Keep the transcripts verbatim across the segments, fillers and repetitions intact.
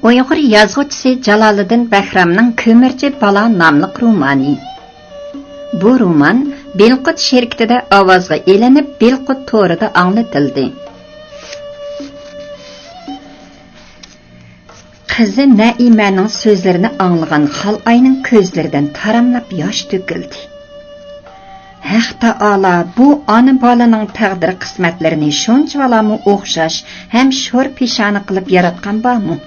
ئۇيغۇر يازغۇچىسى جالالىدىن بەھرامنىڭ كۆمۈرچى بالا ناملىق رومانى. بۇ رومان بىلقۇت شىركىتىدە ئاۋازغا ئېلىنىپ، بىلقۇت تورىدا ئاڭلىتىلدى. قىزى نەئىمەنىڭ سۆزلىرىنى ئاڭلىغان خالئاينىڭ كۆزلىرىدىن تاراملاپ ياش تۆكۈلدى. ھەق تائالا بۇ ئانا بالىنىڭ تەقدىر قىسمەتلىرىنى شۇنچىۋالامۇ ئوخشاش ھەم شور پېشانە قىلىپ ياراتقان بارمۇ؟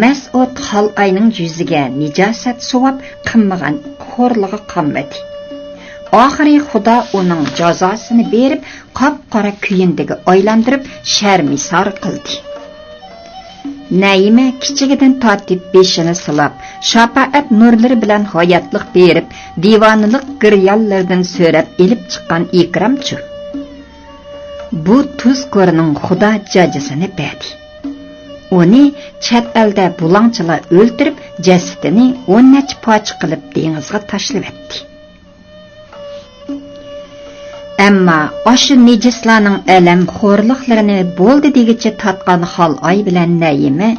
مەسئۇد خالئاينىڭ يۈزىگە نىجاسەت سۇۋاپ، قىلمىغان خورلۇقى قالمىدى. ئاخىرى خۇدا ئۇنىڭ جازاسىنى بېرىپ، قاپقارا كۆيۈندىگە ئايلاندۇرۇپ، شەرمىسار قىلدى. نەيىمە كىچىكىدىن تارتىپ بېشىنى سىلاپ، شاپائەت نۇرلىرى بىلەن ھاياتلىق بېرىپ، دىۋانىلىق گىريانلىرىدىن سۆرەپ ئېلىپ چىققان ئىكرامچۇ. بۇ تۇزكورنىڭ خۇدا جاجىسىنى بەردى. ئۇنى چەت ئەلدە بۇلاڭچىلار ئۆلتۈرۈپ، جەسىتىنى ئون نەچچە پارچە قىلىپ دېڭىزغا تاشلىۋەتتى. ئەمما ئاشۇ نىجىسلارنىڭ ئەلەم خورلۇقلىرىنى بولدى دېگۈچە تارتقان خالئاي بىلەن نەيىمە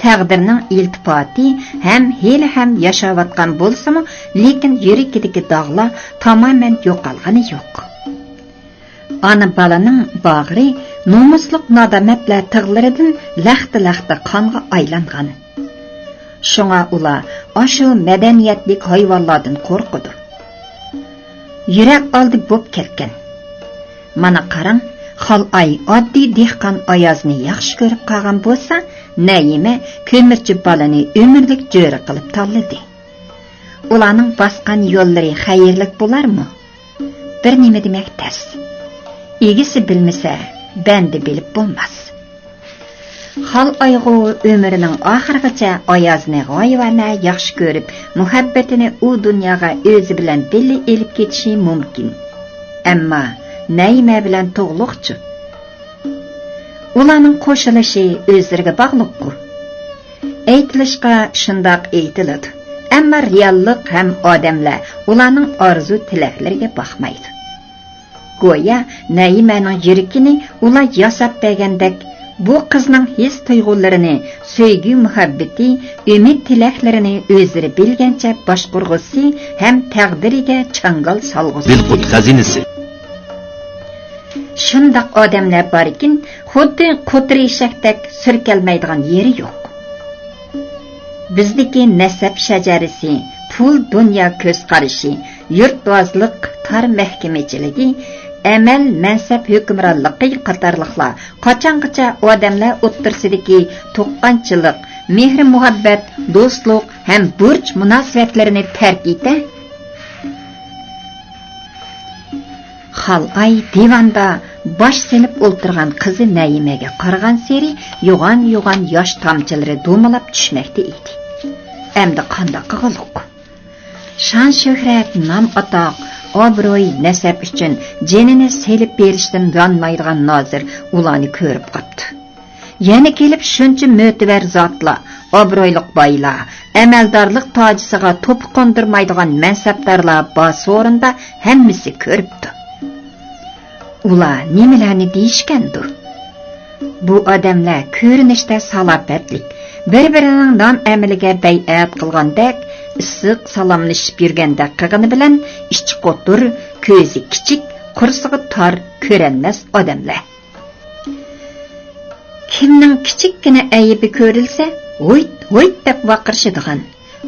تەقدىرنىڭ ئىلتىپاتى ھەم ھېلىھەم ياشاۋاتقان بولسىمۇ، لېكىن يۈرىكىدىكى داغلار تامامەن يوقالغىنى يوق. ئانا بالىنىڭ باغرى نومۇسلۇق نادامەتلەر تىغلىرىدىن لەختە-لەختە قانغا ئايلانغان. شۇڭا ئۇلار ئاشۇ مەدەنىيەتلىك ھايۋانلاردىن قورقىدۇ. يۈرەك ئالدى بوپ كەتكەن. مانا قاراڭ، خالئاي ئاددىي دېھقان ئايازنى ياخشى كۆرۈپ قالغان بولسا، نەيىمە كۆمۈرچى بالىنى ئۆمۈرلۈك جۆرە قىلىپ تاللىدى. ئۇلارنىڭ باسقان يوللىرى خەيرلىك بولارمۇ؟ بىر نېمە دېمەك تەس. ئىگىسى بىلمىسە، بەندە بىلىپ بولماس. خالئايغۇ ئۆمرىنىڭ ئاخىرىغىچە ئايازنى غايىۋانە ياخشى كۆرۈپ، مۇھەببىتىنى ئۇ دۇنياغا ئۆزى بىلەن بىللە ئېلىپ كېتىشى مۇمكىن. ئەمما نەيىمە بىلەن تۇغلۇقچۇ؟ ئۇلارنىڭ قوشۇلۇشى ئۆزلىرىگە باغلىققۇ. ئېيتىلىشقا شۇنداق ئېيتىلىدۇ، ئەمما رېئاللىق ھەم ئادەملەر ئۇلارنىڭ ئارزۇ تىلەكلىرىگە باقمايدۇ. گويا نەيىمەنىڭ يۈرىكىنى ئۇلار ياساپ بەرگەندەك، بۇ قىزنىڭ ھېس-تۇيغۇلىرىنى، سۆيگۈ-مۇھەببىتى، ئۈمىد-تىلەكلىرىنى ئۆزلىرى بىلگەنچە باشقۇرغۇسى ھەم تەقدىرىگە چاڭگال سالغۇسى. بىلقۇت خەزىنىسى. شۇنداق ئادەملەر باركىن، خۇددى قوتۇر ئېشەكتەك سۈركەلمەيدىغان يېرى يوق. بىزدىكى نەسەب شەجەرىسى، پۇل دۇنيا كۆز قارىشى، يۇرتۋازلىق، تار مەھكىمىچىلىكى، ئەمەل مەنسەپ ھۆكۈمرانلىقى قاتارلىقلار قاچانغىچە ئادەملەر ئوتتۇرىسىدىكى تۇغقانچىلىق، مېھرى مۇھەببەت، دوستلۇق ھەم بۇرچ مۇناسىۋەتلىرىنى تەرك ئېتە؟ خالئاي دىۋاندا باش سېلىپ ئولتۇرغان قىزى نەيىمەگە قارىغانسېرى يوغان-يوغان ياش تامچىلىرى دومىلاپ چۈشمەكتە ئىدى. ئەمدى قانداق قىغىلۇق؟ شان-شۆھرەت، نام-ئاتاق، ئابرۇي، نەسەب ئۈچۈن جېنىنى سېلىپ بېرىشتىن يانمايدىغان نازىر ئۇلارنى كۆرۈپ قاپتۇ. يەنە كېلىپ شۇنچە مۆتىۋەر زاتلار، ئابرۇيلۇق بايلار، ئەمەلدارلىق تاجىسىغا توپا قوندۇرمايدىغان مەنسەپدارلار بار سورۇندا ھەممىسى كۆرۈپتۇ. ئۇلار نېمىلەرنى دېيىشكەندۇ؟ بۇ ئادەملەر كۆرۈنۈشتە سالاپەتلىك، بىر-بىرىنىڭ نام-ئەمىلىگە بەيئەت قىلغاندەك ئىسسىق سالاملىشىپ يۈرگەندەك قىلغىنى بىلەن ئىچى قوتۇر، كۆزى كىچىك، قورسىقى تار، كۆرەلمەس ئادەملەر. كىمنىڭ كىچىككىنە ئەيىبى كۆرۈلسە، ھويت، ھويت دەپ ۋارقىرىشىدىغان،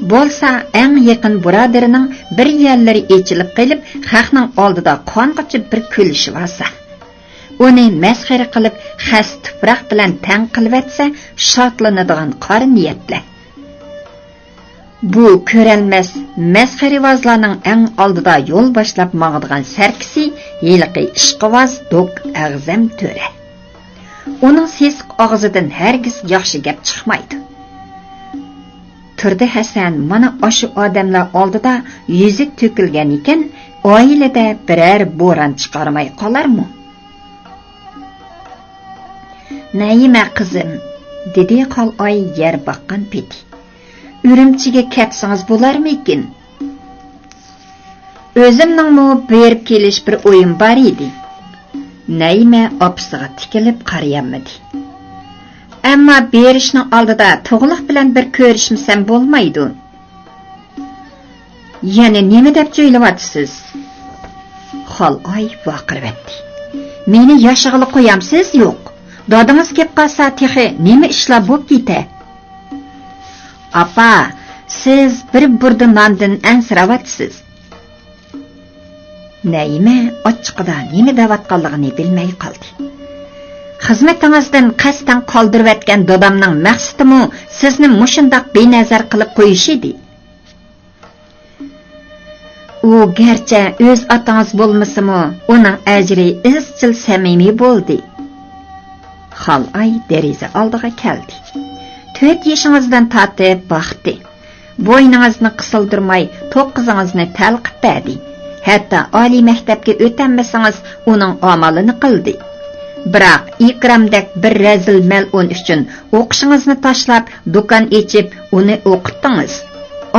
بولسا ئەڭ يېقىن بۇرادىرىنىڭ بىر يەرلىرى ئېچىلىپ قېلىپ، خەقنىڭ ئالدىدا قانغۇچە بىر كۈلۈشۈۋالسا، ئۇنى مەسخىرە قىلىپ، خەس تۇپراق بىلەن تەڭ قىلىۋەتسە، شادلىنىدىغان قارا نىيەتلەر. بۇ كۆرەلمەس مەسخىرىۋازلارنىڭ ئەڭ ئالدىدا يول باشلاپ ماڭىدىغان سەركىسى ھېلىقى ئىشقىۋاز دوك ئەغزەم تۆرە. ئۇنىڭ سېسىق ئاغزىدىن ھەرگىز ياخشى گەپ چىقمايدۇ. تۇردى ھەسەن مانا ئاشۇ ئادەملەر ئالدىدا يۈزى تۆكۈلگەن ئىكەن، ئائىلىدە بىرەر بوران چىقارماي قالارمۇ؟ نەيىمە قىزىم، دېدى خالئاي يەر باققان پېتى. ئۈرۈمچىگە كەتسىڭىز بولارمىكىن؟ ئۆزۈمنىڭمۇ بېرىپ كېلىش بىر ئويۇم بار ئىدى. نەيىمە ئاپىسىغا تىكىلىپ قارىيالمىدى. ئەمما بېرىشنىڭ ئالدىدا تۇغلۇق بىلەن بىر كۆرۈشمىسەم بولمايدۇ. يەنە نېمە دەپ جۆيلۈۋاتىسىز؟ خالئاي ۋارقىرىۋەتتى. مېنى ياشىغىلى قويامسىز؟ يوق. دادىڭىز كەپ قالسا تېخى نېمە ئىشلار بوپ كېتە؟ ئاپا، سىز بىر بۇردا ناندىن ئەنسىرەۋاتىسىز. نەيىمە ئاچچىقىدا نېمە دەۋاتقانلىقىنى بىلمەي قالدى. خىزمىتىڭىزدىن قەستەن قالدۇرۇۋەتكەن دادامنىڭ مەقسىتىمۇ سىزنى مۇشۇنداق بىنەزەر قىلىپ قويۇش ئىدى. ئۇ گەرچە ئۆز ئاتىڭىز بولمىسىمۇ، ئۇنىڭ ئەجرى ئىزچىل سەمىمىي بولدى. خالئاي دېرىزە ئالدىغا كەلدى. تۆت يېشىڭىزدىن تارتىپ باقتى. بوينىڭىزنى قىسىلدۇرماي، توققىزىڭىزنى تەلقىپ بەردى. ھەتتا ئالىي مەكتەپكە ئۆتەلمىسىڭىز، ئۇنىڭ ئامالىنى قىلدى. بىراق ئىكرامدەك بىر رەزىل مەلئۇن ئۈچۈن ئوقۇشىڭىزنى تاشلاپ، دۇكان ئېچىپ، ئۇنى ئوقۇتتىڭىز.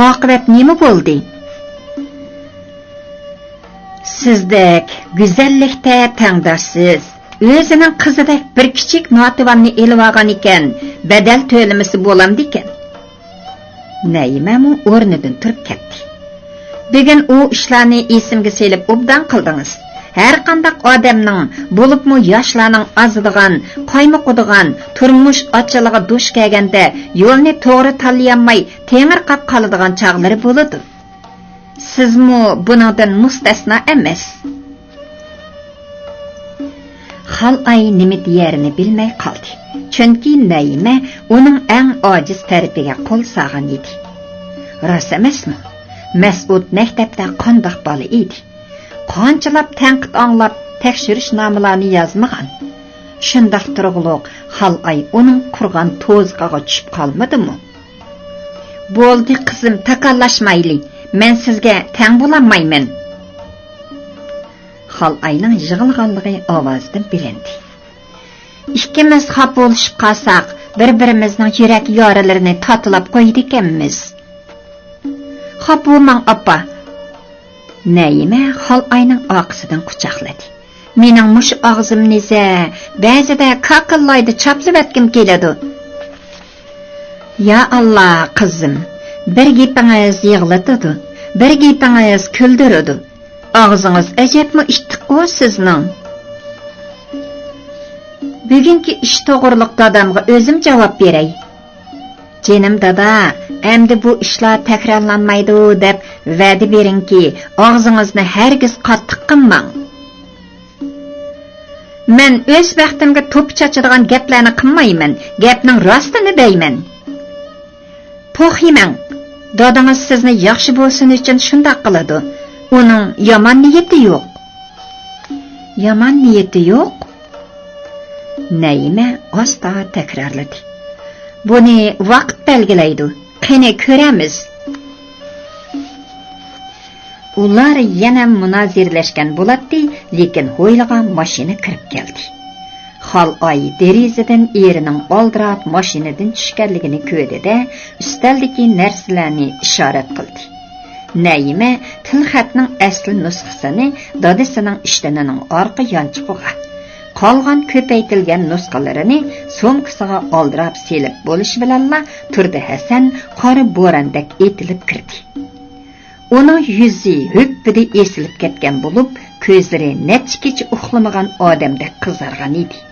ئاقىۋەت نېمە بولدى؟ سىزدەك گۈزەللىكتە تەڭداشسىز، ئۆزىنىڭ قىزىدەك بىر كىچىك ناتىۋاننى ئېلىۋالغان ئىكەن، بەدەل تۆلىمىسە بولامدىكەن؟ نەيىمەمۇ ئورنىدىن تۇرۇپ كەتتى. بۈگۈن ئۇ ئىشلارنى ئېسىمگە سېلىپ ئوبدان قىلدىڭىز. ھەرقانداق ئادەمنىڭ، بولۇپمۇ ياشلارنىڭ ئازىدىغان، قايمۇقىدىغان، تۇرمۇش ئاچىلىغا دۇچ كەلگەندە يولنى توغرا تاللىيالماي تېڭىرقاپ قالىدىغان چاغلىرى بولىدۇ. سىزمۇ بۇنىڭدىن مۇستەسنا ئەمەس. خالئاي نېمە دېيەرىنى بىلمەي قالدى، چۈنكى نەيىمە ئۇنىڭ ئەڭ ئاجىز تەرىپىگە قول سالغان ئىدى. راست ئەمەسمۇ؟ مەسئۇد مەكتەپتە قانداق بالا ئىدى؟ قانچىلاپ تەنقىد ئاڭلاپ، تەكشۈرۈشنامىلارنى يازمىغان؟ شۇنداق تۇرغۇلۇق خالئاي ئۇنىڭ قۇرغان تۇزىقىغا چۈشۈپ قالمىدىمۇ؟ بولدى قىزىم، تاكاللاشمايلى، مەن سىزگە تەڭ بولالمايمەن. خالئاينىڭ يىغلىغانلىقى ئاۋازىدىن بىلىندى. ئىككىمىز خاپا بولۇشۇپ قالساق، بىر-بىرىمىزنىڭ يۈرەك يارىلىرىنى تاتىلاپ قويىدىكەنمىز. خاپا بولماڭ، ئاپا. نەيىمە خالئاينىڭ ئارقىسىدىن قۇچاقلىدى. مېنىڭ مۇشۇ ئاغزىم نېزە، بەزىدە كاكىللايدا چاپلىۋەتكۈم كېلىدۇ. يا ئاللا، قىزىم، بىر گېپىڭىز يىغلىتىدۇ، بىر گېپىڭىز كۈلدۈرىدۇ. ئاغزىڭىز ئەجەبمۇ ئىتتىققۇ سىزنىڭ. بۈگۈنكى ئىش توغرۇلۇق دادامغا ئۆزۈم جاۋاب بېرەي. جېنىم دادا، ئەمدى بۇ ئىشلار تەكرارلانمايدۇ دەپ ۋەدە بېرىڭكى، ئاغزىڭىزنى ھەرگىز قاتتىق قىلماڭ. مەن ئۆز بەختىمگە توپا چاچىدىغان گەپلەرنى قىلمايمەن، گەپنىڭ راستىنى دەيمەن. پوخ يېمەڭ. دادىڭىز سىزنى ياخشى بولسۇن ئۈچۈن شۇنداق قىلىدۇ. ئۇنىڭ يامان نىيىتى يوق. يامان نىيىتى يوق؟ نەيىمە ئاستا تەكرارلىدى. بۇنى ۋاقىت بەلگىلەيدۇ. قېنى كۆرەرمىز. ئۇلار يەنە مۇنازىرىلەشكەن بولاتتى، لېكىن ھويلىغا ماشىنا كىرىپ كەلدى. خالئاي دېرىزىدىن ئېرىنىڭ ئالدىراپ ماشىنىدىن چۈشكەنلىكىنى كۆردى-دە، ئۈستەلدىكى نەرسىلەرنى ئىشارەت قىلدى. نەيىمە تىلخەتنىڭ ئەسلى نۇسخىسىنى دادىسىنىڭ ئىشتىنىنىڭ ئارقا يانچۇقىغا، قالغان كۆپەيتىلگەن نۇسخىلىرىنى سومكىسىغا ئالدىراپ سېلىپ بولۇشى بىلەنلا، تۇردى ھەسەن قارا بوراندەك ئېتىلىپ كىردى. ئۇنىڭ يۈزى ھۈپپىدە ئېسىلىپ كەتكەن بولۇپ، كۆزلىرى نەچچە كېچە ئۇخلىمىغان ئادەمدەك قىزارغان ئىدى.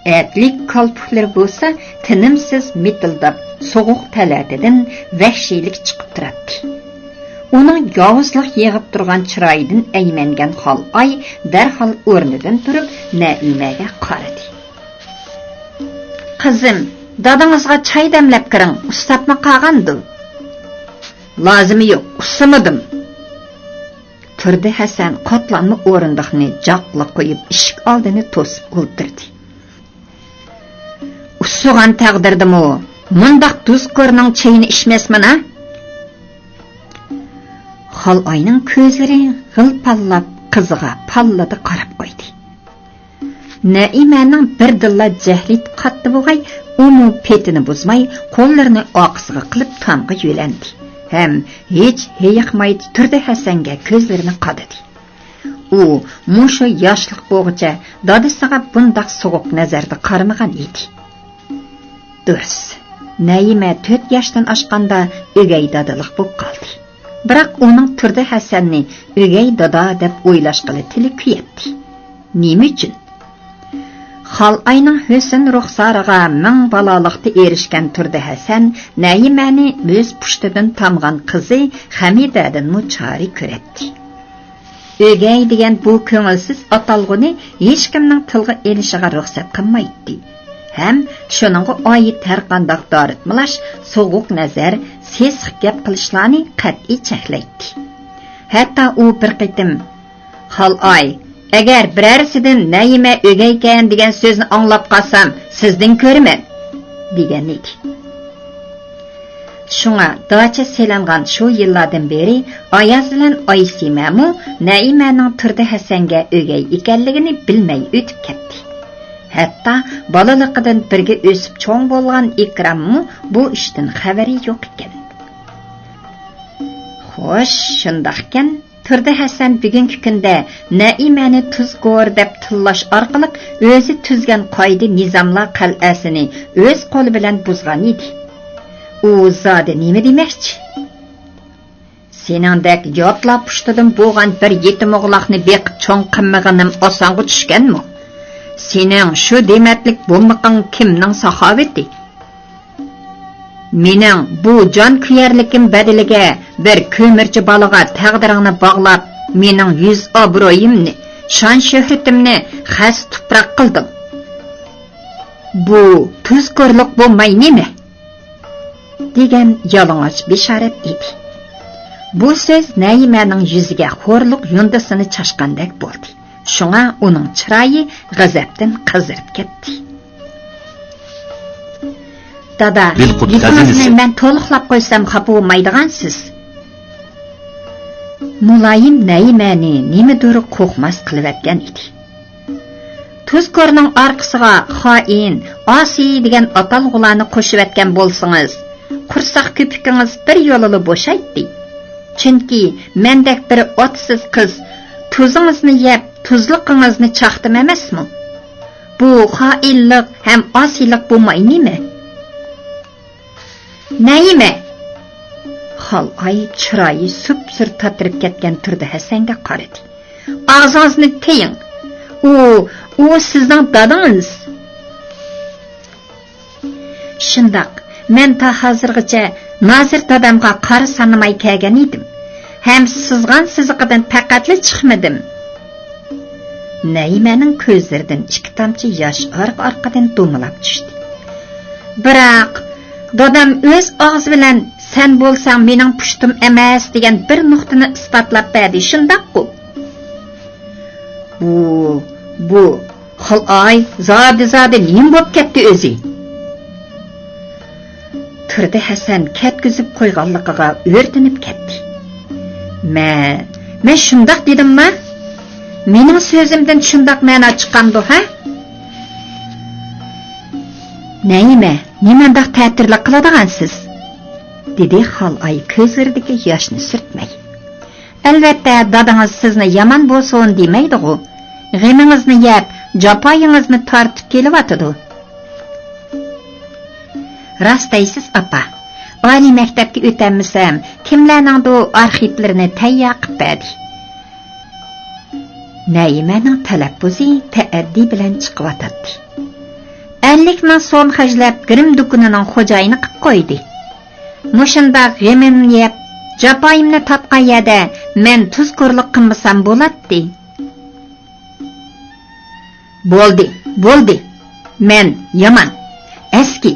ئەتلىك كالپۇكلىرى بولسا تىنىمسىز مىتىلداپ، سوغۇق تەلەتىدىن ۋەھشىيلىك چىقىپ تۇراتتى. ئۇنىڭ ياۋۇزلۇق يېغىپ تۇرغان چىرايىدىن ئەيمەنگەن خالئاي دەرھال ئورنىدىن تۇرۇپ، نەئىمەگە قارىدى. قىزىم، دادىڭىزغا چاي دەملەپ كىرىڭ، ئۇسساپمۇ قالغاندۇ. لازىمى يوق، ئۇسسىمىدىم. تۇردى ھەسەن قاتلانما ئورۇندۇقنى جاقلا قويۇپ، ئىشىك ئالدىنى توسۇپ ئولتۇردى. ئۇسسىغان تەقدىردىمۇ مۇنداق دۇزخورنىڭ چېيىنى ئىچمەسمەن ھە؟ خالئاينىڭ كۆزلىرى غىلپاللاپ، قىزىغا پاللىدە قاراپ قويدى. نەئىمەنىڭ بىردىنلا جەھلى قاتتى بوغاي، ئۇمۇ پېتىنى بۇزماي، قوللىرىنى ئارقىسىغا قىلىپ تامغا يۆلەندى ھەم ھېچ ھېيىقماي تۇردى ھەسەنگە كۆزلىرىنى قادىدى. ئۇ مۇشۇ ياشلىق بوغىچە دادىسىغا بۇنداق سوغۇق نەزەردە قارىمىغان ئىدى. دۇرۇس، نەيىمە تۆت ياشتىن ئاشقاندا ئۆگەي دادىلىق بولۇپ قالدى. بىراق ئۇنىڭ تۇردى ھەسەننى ئۆگەي دادا دەپ ئويلاشقىلى تىلى كۆيەتتى. نېمە ئۈچۈن؟ خالئاينىڭ ھۆسن رۇخسارىغا مىڭ بالالىقتا ئېرىشكەن تۇردى ھەسەن نەيىمەنى ئۆز پۇشتىدىن تامغان قىزى خەمىدەدىنمۇ چارە كۆرەتتى. ئۆگەي دېگەن بۇ كۆڭۈلسىز ئاتالغۇنى ھېچكىمنىڭ تىلغا ئېلىشىغا رۇخسەت قىلمايتتى ھەم شۇنىڭغا ئائىت ھەرقانداق دارىتمىلاش، سوغۇق نەزەر، سېسىق گەپ قىلىشلارنى قەتئىي چەكلەيتتى. ھەتتا ئۇ بىر قېتىم، «خالئاي، ئەگەر بىرەرسىدىن نەيىمە ئۆگەيكەن دېگەن سۆزنى ئاڭلاپ قالسام، سىزدىن كۆرىمەن» دېگەن ئىدى. شۇڭا داچا سېلىنغان شۇ يىللاردىن بېرى ئاياز بىلەن ئايسىمەمۇ نەيىمەنىڭ تۇردى ھەسەنگە ئۆگەي ئىكەنلىكىنى بىلمەي ئۆتۈپ كەتتى. ھەتتا بالىلىقىدىن بىرگە ئۆسۈپ چوڭ بولغان ئىكراممۇ بۇ ئىشتىن خەۋىرى يوق ئىكەن. خوش، شۇنداقكەن. تۇردى ھەسەن بۈگۈنكى كۈندە نەئىمەنى تۇزكور دەپ تىللاش ئارقىلىق ئۆزى تۈزگەن قائىدە-نىزاملار قەلئەسىنى ئۆز قولى بىلەن بۇزغان ئىدى. ئۇ زادى نېمە دېمەكچى؟ سېنىڭدەك ياتلار پۇشتىدىن بولغان بىر يېتىم ئوغلاقنى بېقىپ چوڭ قىلمىغىنىم ئاسانغا چۈشكەنمۇ؟ سېنىڭ شۇ دېمەتلىك بولمىقىڭ كىمنىڭ ساخاۋىتى؟ مېنىڭ بۇ جان كۆيەرلىكىم بەدىلىگە بىر كۆمۈرچى بالىغا تەقدىرىڭنى باغلاپ، مېنىڭ يۈز ئابرۇيۇمنى، شان-شۆھرىتىمنى خەس-تۇپراق قىلدىڭ. بۇ تۇزكورلۇق بولماي نېمە؟ دېگەن يالىڭاچ بېشارەت ئىدى. بۇ سۆز نەيىمەنىڭ يۈزىگە خورلۇق يۇندىسىنى چاچقاندەك بولدى. شۇڭا ئۇنىڭ چىرايى غەزەپتىن قىزىرىپ كەتتى. دادا، گېپىڭىزنى مەن تولۇقلاپ قويسام خاپا بولمايدىغانسىز؟ مۇلايىم نەيىمەنى نېمىدۇر قورقماس قىلىۋەتكەن ئىدى. تۇزكورنىڭ ئارقىسىغا خائىن، ئاسىي دېگەن ئاتالغۇلارنى قوشۇۋەتكەن بولسىڭىز، قورساق كۆپۈكىڭىز بىر يولىلا بوشايتتى. چۈنكى مەندەك بىر ئاتىسىز قىز تۇزىڭىزنى يەپ، تۇزلۇقىڭىزنى چاقتىم ئەمەسمۇ؟ بۇ خائىنلىق ھەم ئاسىيلىق بولماي نېمە؟ نەيىمە! خالئاي چىرايى سۇپسۈرە تاتىرىپ كەتكەن تۇردى ھەسەنگە قارىدى. ئاغزىڭىزنى تىيىڭ! ئۇ، ئۇ سىزنىڭ دادىڭىز! شۇنداق، مەن تا ھازىرغىچە نازىر دادامغا قارا سانىماي كەلگەن ئىدىم ھەم سىزغان سىزىقىدىن پەقەتلا چىقمىدىم. نەيىمەنىڭ كۆزلىرىدىن ئىككى تامچە ياش ئارقا-ئارقىدىن دومىلاپ چۈشتى. بىراق، دادام ئۆز ئاغزى بىلەن «سەن بولساڭ مېنىڭ پۇشتۇم ئەمەس» دېگەن بىر نۇقتىنى ئىسپاتلاپ بەردى، شۇنداققۇ؟ بۇ، بۇ، خالئاي، زادى، زادى نېمە بوپ كەتتى ئۆزى؟ تۇردى ھەسەن كەتكۈزۈپ قويغانلىقىغا ئۆرتىنىپ كەتتى. مەن، مەن شۇنداق دېدىمما؟ مېنىڭ سۆزۈمدىن شۇنداق مەنا چىقامدۇ، ھە؟ نەيىمە، نېمانداق تەتۈرلۈك قىلىدىغانسىز؟ دېدى خالئاي كۆزلىرىدىكى ياشنى سۈرتمەي. ئەلۋەتتە، دادىڭىز سىزنى يامان بولسۇن دېمەيدىغۇ. غېمىڭىزنى يەپ، جاپايىڭىزنى تارتىپ كېلىۋاتىدۇ. راست دەيسىز، ئاپا. ئالىي مەكتەپكە ئۆتەلمىسەم، كىملەرنىڭدۇ ئارخىپلىرىنى تەييار قىپ بەردى. نەيىمەنىڭ تەلەپپۇزى تەئەددى بىلەن چىقىۋاتاتتى. ئەللىك مىڭ سوم خەجلەپ، گىرىم دۇكىنىنىڭ خوجايىنى قىپ قويدى. مۇشۇنداق غېمىمنى يەپ، جاپايىمنى تارتقان يەردە مەن تۇزكورلۇق قىلمىسام بولاتتى. بولدى، بولدى. مەن يامان، ئەسكى،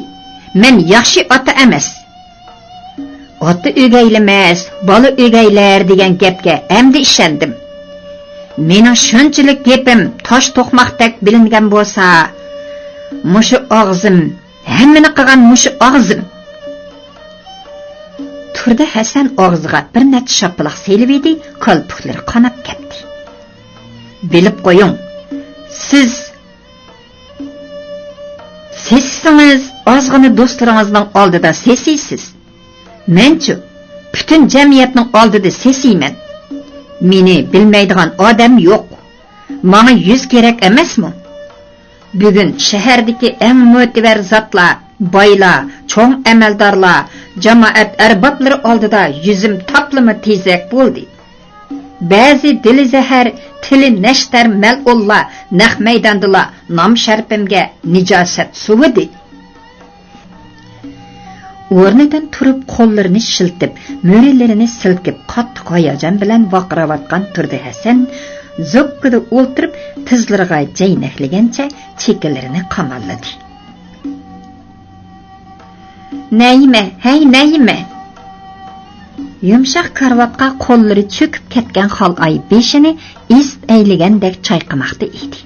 مەن ياخشى ئاتا ئەمەس. ئاتا ئۆگەيلىمەس، بالا ئۆگەيلەر دېگەن گەپكە ئەمدى ئىشەندىم. مېنىڭ شۇنچىلىك گېپىم تاش توقماقتەك بىلىنگەن بولسا، مۇشۇ ئاغزىم، ھەممىنى قىلغان مۇشۇ ئاغزىم. تۇردى ھەسەن ئاغزىغا بىر نەچچە شاپىلاق سېلىۋىدى، كالپۇكلىرى قاناپ كەتتى. بىلىپ قويۇڭ، سىز سېسىسىڭىز، ئازغىنە دوستلىرىڭىزنىڭ ئالدىدا سېسىيسىز. مەنچۇ، پۈتۈن جەمئىيەتنىڭ ئالدىدا سېسىيمەن. مېنى بىلمەيدىغان ئادەم يوق. ماڭا يۈز كېرەك ئەمەسمۇ؟ بۈگۈن شەھەردىكى ئەڭ مۆتىۋەر زاتلار بايلار، چوڭ ئەمەلدارلار، جامائەت ئەربابلىرى ئالدىدا يۈزۈم تاپلىما تېزەك بولدى. بەزى دىلى زەھەر، تىلى نەشتەر مەلئۇنلار نەق مەيداندىلا نام-شەرىپىمگە نىجاسەت سۇۋىدى. ئورنىدىن تۇرۇپ، قوللىرىنى شىلتىپ، مۈرىلىرىنى سىلكىپ، قاتتىق ھاياجان بىلەن ۋارقىراۋاتقان تۇردى ھەسەن زوپكىدا ئولتۇرۇپ، تىزلىرىغا جەينەكلىگەنچە چېكىلىرىنى قاماللىدى. نەيىمە، ھەي، نەيىمە! يۇمشاق كارىۋاتقا قوللىرى چۆكۈپ كەتكەن خالئاي بېشىنى ئېزىپ ئەيلىگەندەك چايقىماقتا ئىدى.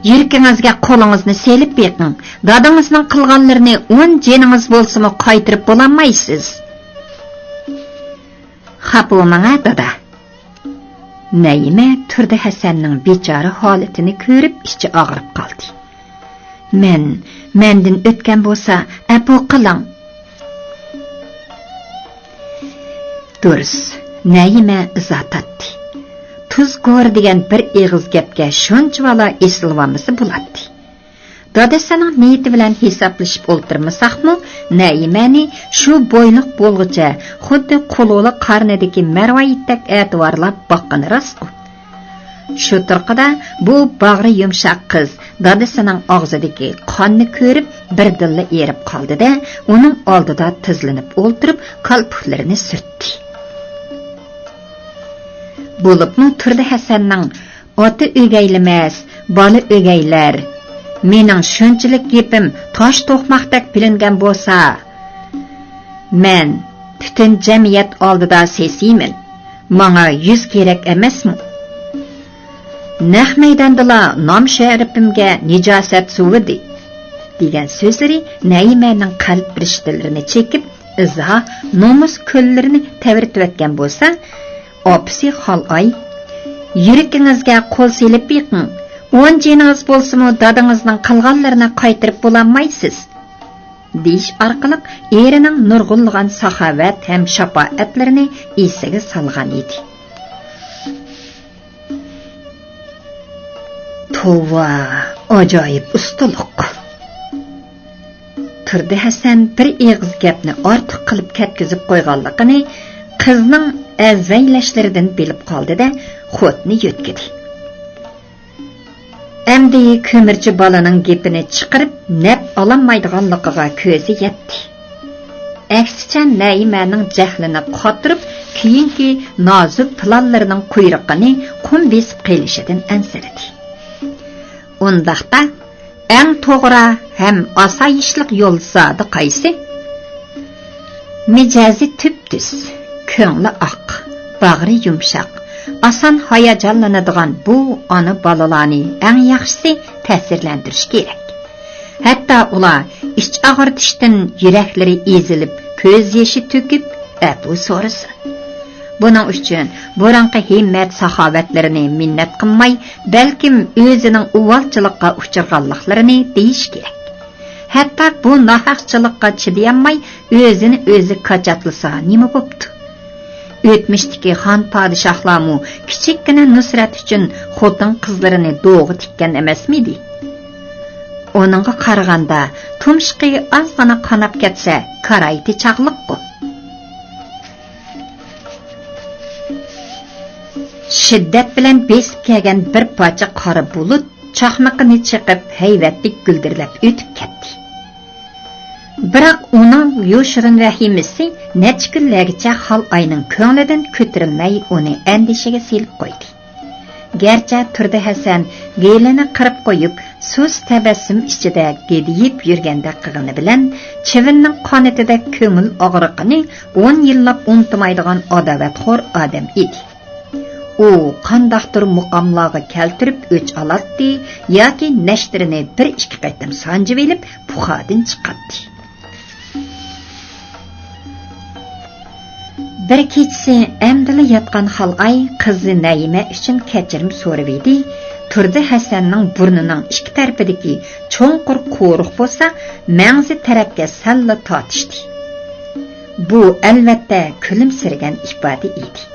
يۈرىكىڭىزگە قولىڭىزنى سېلىپ بېقىڭ، دادىڭىزنىڭ قىلغانلىرىنى ئون جېنىڭىز بولسىمۇ قايتۇرۇپ بولالمايسىز. خاپا بولماڭ ھە، دادا. نەيىمە تۇردى ھەسەننىڭ بىچارە ھالىتىنى كۆرۈپ ئىچى ئاغرىپ قالدى. مەن، مەندىن ئۆتكەن بولسا، ئەپۇ قىلىڭ. دۇرۇس، نەيىمە ئىزا تارتتى. تۇز گورى دېگەن بىر ئېغىز گەپكە شۇنچىۋالا ئېسىلىۋالمىسا بولاتتى. دادىسىنىڭ نىيىتى بىلەن ھېسابلىشىپ ئولتۇرمىساقمۇ، نەيىمەنى شۇ بويلۇق بولغۇچە خۇددى قۇلۇلۇق قارنىدىكى مەرۋايىتتەك ئەتىۋارلاپ باققىنى راستقۇ. شۇ تۇرقىدا بۇ باغرى يۇمشاق قىز دادىسىنىڭ ئاغزىدىكى قاننى كۆرۈپ، بىردىنلا ئېرىپ قالدى-دە، ئۇنىڭ ئالدىدا تىزلىنىپ ئولتۇرۇپ، كالپۇكلىرىنى سۈرتتى. بولۇپمۇ تۇردى ھەسەننىڭ «ئاتا ئۆگەيلىمەس، بالا ئۆگەيلەر. مېنىڭ شۇنچىلىك گېپىم تاش توقماقتەك بىلىنگەن بولسا، مەن پۈتۈن جەمئىيەت ئالدىدا سېسىيمەن. ماڭا يۈز كېرەك ئەمەسمۇ؟ نەق مەيداندىلا نام-شەرىپىمگە نىجاسەت سۇۋىدى» دېگەن سۆزلىرى نەيىمەنىڭ قەلب رىشتىلىرىنى چېكىپ، ئىزا، نومۇس كۆللىرىنى تەۋرىتىۋەتكەن بولسا، ئاپىسى خالئاي، «يۈرىكىڭىزگە قول سېلىپ بېقىڭ، ئون جېنىڭىز بولسىمۇ دادىڭىزنىڭ قىلغانلىرىنى قايتۇرۇپ بولالمايسىز» دېيىش ئارقىلىق ئېرىنىڭ نۇرغۇنلىغان ساخاۋەت ھەم شاپائەتلىرىنى ئېسىگە سالغان ئىدى. توۋا، ئاجايىپ ئۇستىلىق! تۇردى ھەسەن بىر ئېغىز گەپنى ئارتۇق قىلىپ كەتكۈزۈپ قويغانلىقىنى قىزنىڭ ئەزۋەيلەشلىرىدىن بىلىپ قالدى-دە، خوتۇنى يۆتكىدى. ئەمدى كۆمۈرچى بالىنىڭ گېپىنى چىقىرىپ نەپ ئالالمايدىغانلىقىغا كۆزى يەتتى. ئەكسىچە، نەيىمەنىڭ جەھلىنى قاتۇرۇپ، كېيىنكى نازۇك پىلانلىرىنىڭ قۇيرۇقىنى قۇم بېسىپ قېلىشىدىن ئەنسىرىدى. ئۇنداقتا، ئەڭ توغرا ھەم ئاسايىشلىق يول زادى قايسى؟ مىجەزى تۈپتۈز، كۆڭلى ئاق، باغرى يۇمشاق، ئاسان ھاياجانلىنىدىغان بۇ ئانا بالىلارنى ئەڭ ياخشىسى تەسىرلەندۈرۈش كېرەك. ھەتتا ئۇلار ئىچ ئاغرىتىشتىن يۈرەكلىرى ئېزىلىپ، كۆز يېشى تۆكۈپ، ئەپۇ سورىسۇن. بۇنىڭ ئۈچۈن بۇرۇنقى ھىممەت-ساخاۋەتلىرىنى مىننەت قىلماي، بەلكىم ئۆزىنىڭ ئۇۋالچىلىققا ئۇچرىغانلىقلىرىنى دېيىش كېرەك. ھەتتا بۇ ناھەقچىلىققا چىدىيالماي، ئۆزىنى ئۆزى كاچاتلىسا نېمە بوپتۇ؟ ئۆتمۈشتىكى خان پادىشاھلارمۇ كىچىككىنە نۇسرەت ئۈچۈن خوتۇن-قىزلىرىنى دوغا تىككەن ئەمەسمىدى؟ ئۇنىڭغا قارىغاندا، تۇمشۇقى ئازغىنا قاناپ كەتسە، كارايتى چاغلىققۇ. شىددەت بىلەن بېسىپ كەلگەن بىر پارچە قارا بۇلۇت چاقمىقىنى چېقىپ، ھەيۋەتلىك گۈلدۈرلەپ ئۆتۈپ كەتتى. بىراق ئۇنىڭ يوشۇرۇن ۋەھىمىسى نەچچە كۈنلەرگىچە خالئاينىڭ كۆڭلىدىن كۆتۈرۈلمەي، ئۇنى ئەندىشىگە سېلىپ قويدى. گەرچە تۇردى ھەسەن گېلىنى قىرىپ قويۇپ، سۇس تەبەسسۇم ئىچىدە گىدىيىپ يۈرگەندەك قىلغىنى بىلەن، چىۋىننىڭ قانىتىدەك كۆڭۈل ئاغرىقىنى ئون يىللاپ ئۇنتۇمايدىغان ئاداۋەتخور ئادەم ئىدى. ئۇ قانداقتۇر مۇقاملارغا كەلتۈرۈپ ئۆچ ئالاتتى ياكى نەشتىرىنى بىر ئىككى قېتىم سانجىۋېلىپ، پۇخادىن چىقاتتى. بىر كېچىسى ئەمدىلا ياتقان خالئاي قىزى نەيىمە ئۈچۈن كەچۈرۈم سورىۋىدى. تۇردى ھەسەننىڭ بۇرنىنىڭ ئىككى تەرىپىدىكى چوڭقۇر قورۇق بولسا مەڭزى تەرەپكە سەللا تارتىشتى. بۇ، ئەلۋەتتە، كۈلۈمسىرىگەن ئىپادە ئىدى.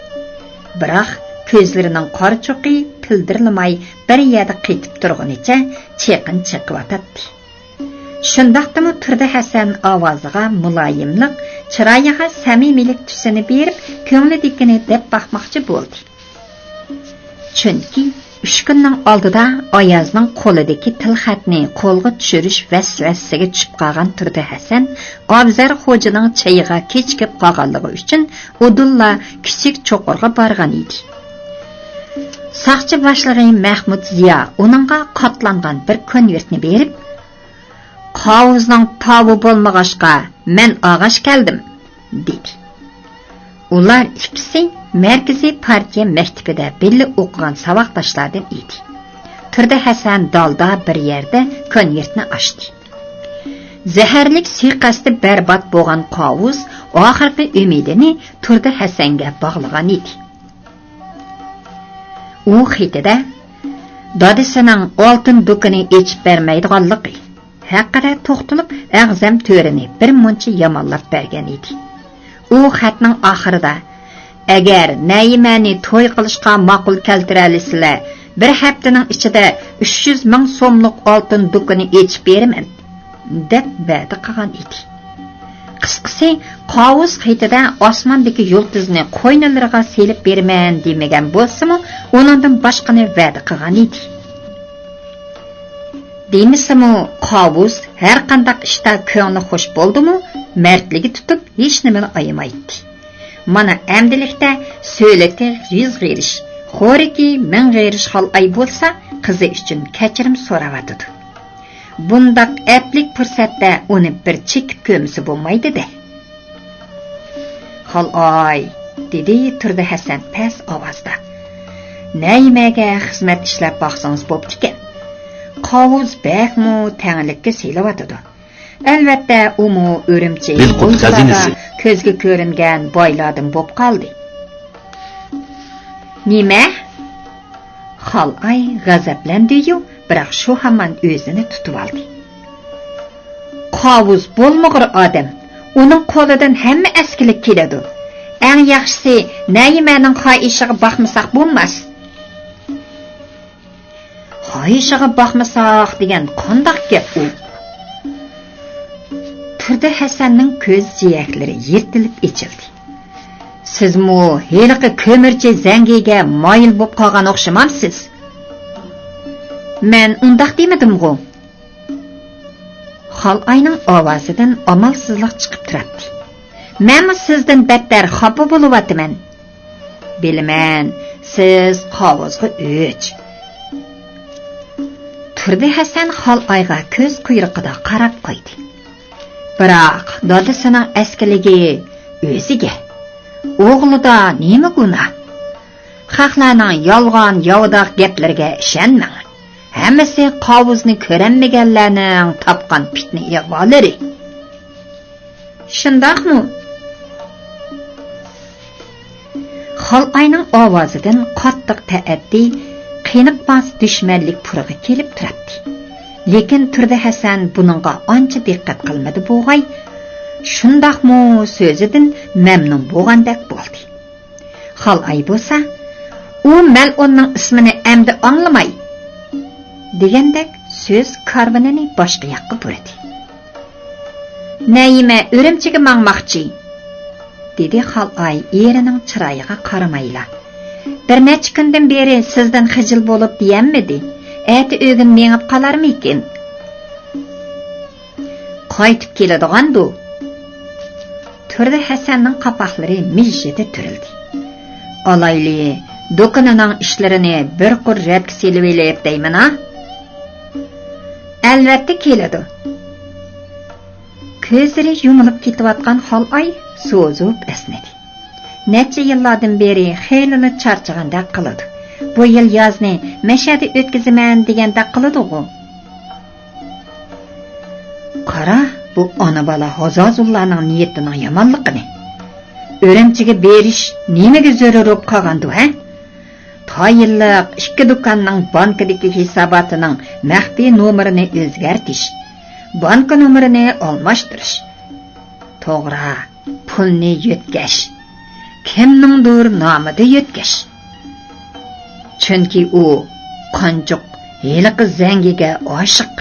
بىراق، كۆزلىرىنىڭ قارىچوقى پىلدىرلىماي بىر يەردە قېتىپ تۇرغىنىچە چېقىن چېقىۋاتاتتى. شۇنداقتىمۇ تۇردى ھەسەن ئاۋازىغا مۇلايىملىق، چىرايىغا سەمىمىيلىك تۈسىنى بېرىپ، كۆڭلىدىكىنى دەپ باقماقچى بولدى. چۈنكى ئۈچ كۈننىڭ ئالدىدا ئايازنىڭ قولىدىكى تىلخەتنى قولغا چۈشۈرۈش ۋەسۋەسىسىگە چۈشۈپ قالغان تۇردى ھەسەن ئابزەر خوجىنىڭ چېيىغا كېچىكىپ قالغانلىقى ئۈچۈن ئۇدۇللا كىچىك چوقۇرغا بارغان ئىدى. ساقچى باشلىقى مەھمۇت زىيا ئۇنىڭغا قاتلانغان بىر كونۋېرتنى بېرىپ، «قاۋۇزنىڭ تاۋى بولمىغاچقا، مەن ئالغاچ كەلدىم» دېدى. ئۇلار ئىككىسى مەركىزىي پارتىيە مەكتىپىدە بىللە ئوقۇغان ساۋاقداشلاردىن ئىدى. تۇردى ھەسەن دالدا بىر يەردە كونۋېرتنى ئاچتى. زەھەرلىك سۇيىقەستتە بەربات بولغان قاۋۇز ئاخىرقى ئۈمىدىنى تۇردى ھەسەنگە باغلىغان ئىدى. ئۇ خېتىدە دادىسىنىڭ ئالتۇن دۇكىنى ئېچىپ بەرمەيدىغانلىقى ھەققىدە توختىلىپ، ئەغزەم تۆرىنى بىر مۇنچە يامانلاپ بەرگەن ئىدى. ئۇ خەتنىڭ ئاخىرىدا، «ئەگەر نەيىمەنى توي قىلىشقا ماقۇل كەلتۈرەلىسىلەر، بىر ھەپتىنىڭ ئىچىدە ئۈچ يۈز مىڭ سوملۇق ئالتۇن دۇكىنى ئېچىپ بېرىمەن» دەپ ۋەدە قىلغان ئىدى. قىسقىسى، قاۋۇز خېتىدە «ئاسماندىكى يۇلتۇزنى قوينىلىرىغا سېلىپ بېرىمەن» دېمىگەن بولسىمۇ، ئۇنىڭدىن باشقىنى ۋەدە قىلغان ئىدى. دېمىسىمۇ، قاۋۇز ھەرقانداق ئىشتا كۆڭلى خوش بولدىمۇ، مەردلىكى تۇتۇپ، ھېچنېمىنى ئايىمايتتى. مانا، ئەمدىلىكتە سۆلىتى يۈز غېرىش، خورىكى مىڭ غېرىش خالئاي بولسا، قىزى ئۈچۈن كەچۈرۈم سوراۋاتىدۇ. بۇنداق ئەپلىك پۇرسەتتە ئۇنى بىر چېكىپ كۆرمىسە بولمايدۇ-دە. «خالئاي»، دېدى تۇردى ھەسەن پەس ئاۋازدا. «نەيىمەگە خىزمەت ئىشلەپ باقسىڭىز بوپتىكەن. قاۋۇز بەكمۇ تەڭلىككە سېلىۋاتىدۇ. ئەلۋەتتە، ئۇمۇ ئۈرۈمچى، بىلقۇت خەزىنىسى، كۆزگە كۆرۈنگەن بايلاردىن بوپ قالدى.» «نېمە؟» خالئاي غەزەپلەندى-يۇ، بىراق شۇ ھامان ئۆزىنى تۇتۇۋالدى. «قاۋۇز بولمىغۇر ئادەم، ئۇنىڭ قولىدىن ھەممە ئەسكىلىك كېلىدۇ. ئەڭ ياخشىسى، نەيىمەنىڭ خاھىشىغا باقمىساق بولماس.» «خاھىشىغا باقمىساق دېگەن قانداق گەپ ئۇ؟» تۇردى ھەسەننىڭ كۆز جىيەكلىرى يىرتىلىپ ئېچىلدى. «سىزمۇ ھېلىقى كۆمۈرچى زەڭگىگە مايىل بوپ قالغان ئوخشىمامسىز؟» «مەن ئۇنداق دېمىدىمغۇ؟» خالئاينىڭ ئاۋازىدىن ئامالسىزلىق چىقىپ تۇراتتى. «مەنمۇ سىزدىن بەتتەر خاپا بولۇۋاتىمەن.» «بىلىمەن، سىز قاۋۇزغا ئۆچ.» تۇردى ھەسەن خالئايغا كۆز قۇيرۇقىدا قاراپ قويدى. «بىراق دادىسىنىڭ ئەسكىلىكى ئۆزىگە. ئوغلىدا نېمە گۇناھ؟ خەقلەرنىڭ يالغان، ياۋىداق گەپلىرىگە ئىشەنمەڭ. ھەممىسى قاۋۇزنى كۆرەلمىگەنلەرنىڭ تاپقان پىتنە ئىغۋالىرى.» «شۇنداقمۇ؟» خالئاينىڭ ئاۋازىدىن قاتتىق تەئەددى، قېنىقماس دۈشمەنلىك پۇرىقى كېلىپ تۇراتتى. لېكىن تۇردى ھەسەن بۇنىڭغا ئانچە دىققەت قىلمىدى بوغاي، «شۇنداقمۇ» سۆزىدىن مەمنۇن بولغاندەك بولدى. خالئاي بولسا، «ئۇ مەلئۇننىڭ ئىسمىنى ئەمدى ئاڭلىماي» دېگەندەك سۆز كارۋىنىنى باشقا ياققا بۇرىدى. «نەيىمە ئۈرۈمچىگە ماڭماقچى»، دېدى خالئاي ئېرىنىڭ چىرايىغا قارىمايلا. «بىر نەچچە كۈندىن بېرى سىزدىن خىجىل بولۇپ دېيەلمىدى. ئەتە ئۆگۈن مېڭىپ قالارمىكىن؟» «قايتىپ كېلىدىغاندۇ؟» تۇردى ھەسەننىڭ قاپاقلىرى مىژژىدە تۈرۈلدى. «ئالايلى، دۇكىنىنىڭ ئىشلىرىنى بىر قۇر رەتكە سېلىۋېلىپ دەيمەن-ھا.» «ئەلۋەتتە كېلىدۇ.» كۆزلىرى يۇمۇلۇپ كېتىۋاتقان خالئاي سوزۇپ ئەسنىدى. نەچچە يىللاردىن بېرى خېلىلا چارچىغاندەك قىلىدۇ. بۇ يىل يازنى مەشەدە ئۆتكۈزىمەن دېگەندەك قىلىدىغۇ. قارا، بۇ ئانا-بالا ھازازۇللارنىڭ نىيىتىنىڭ يامانلىقىنى. ئۈرۈمچىگە بېرىش نېمىگە زۆرۈر بولۇپ قالغاندۇ، ھە؟ تايىنلىق ئىككى دۇكاننىڭ بانكىدىكى ھېساباتىنىڭ مەخپىي نومۇرىنى ئۆزگەرتىش، بانكا نومۇرىنى ئالماشتۇرۇش. توغرا، پۇلنى يۆتكەش. كىمنىڭدۇر نامىدا يۆتكەش. چۈنكى ئۇ قانچۇق ھېلىقى زەڭگىگە ئاشىق.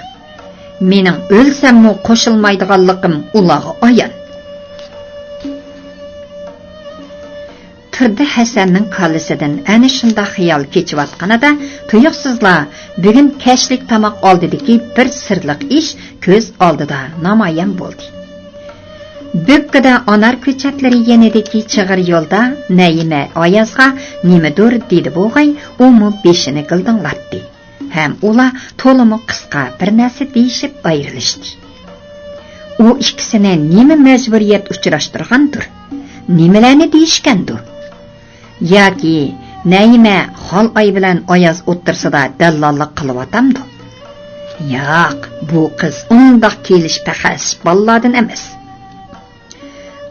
مېنىڭ ئۆلسەممۇ قوشۇلمايدىغانلىقىم ئۇلارغا ئايان. تۇردى ھەسەننىڭ كاللىسىدىن ئەنە شۇنداق خىيال كېچىۋاتقىنىدا، تۇيۇقسىزلا بۈگۈن كەچلىك تاماق ئالدىدىكى بىر سىرلىق ئىش كۆز ئالدىدا نامايان بولدى. بۆككىدە ئانار كۆچەتلىرى يېنىدىكى چىغىر يولدا نەيىمە ئايازغا نېمىدۇر دېدى بوغاي، ئۇمۇ بېشىنى گىلدىڭلاتتى. ھەم ئۇلار تولىمۇ قىسقا بىر نەرسە دېيىشىپ ئايرىلىشتى. ئۇ ئىككىسىنى نېمە مەجبۇرىيەت ئۇچراشتۇرغاندۇر؟ نېمىلەرنى دېيىشكەندۇ؟ ياكى نەيىمە خالئاي بىلەن ئاياز ئوتتۇرىسىدا دەللاللىق قىلىۋاتامدۇ؟ ياق، بۇ قىز ئۇنداق كېلىشپەقەس بالىلاردىن ئەمەس.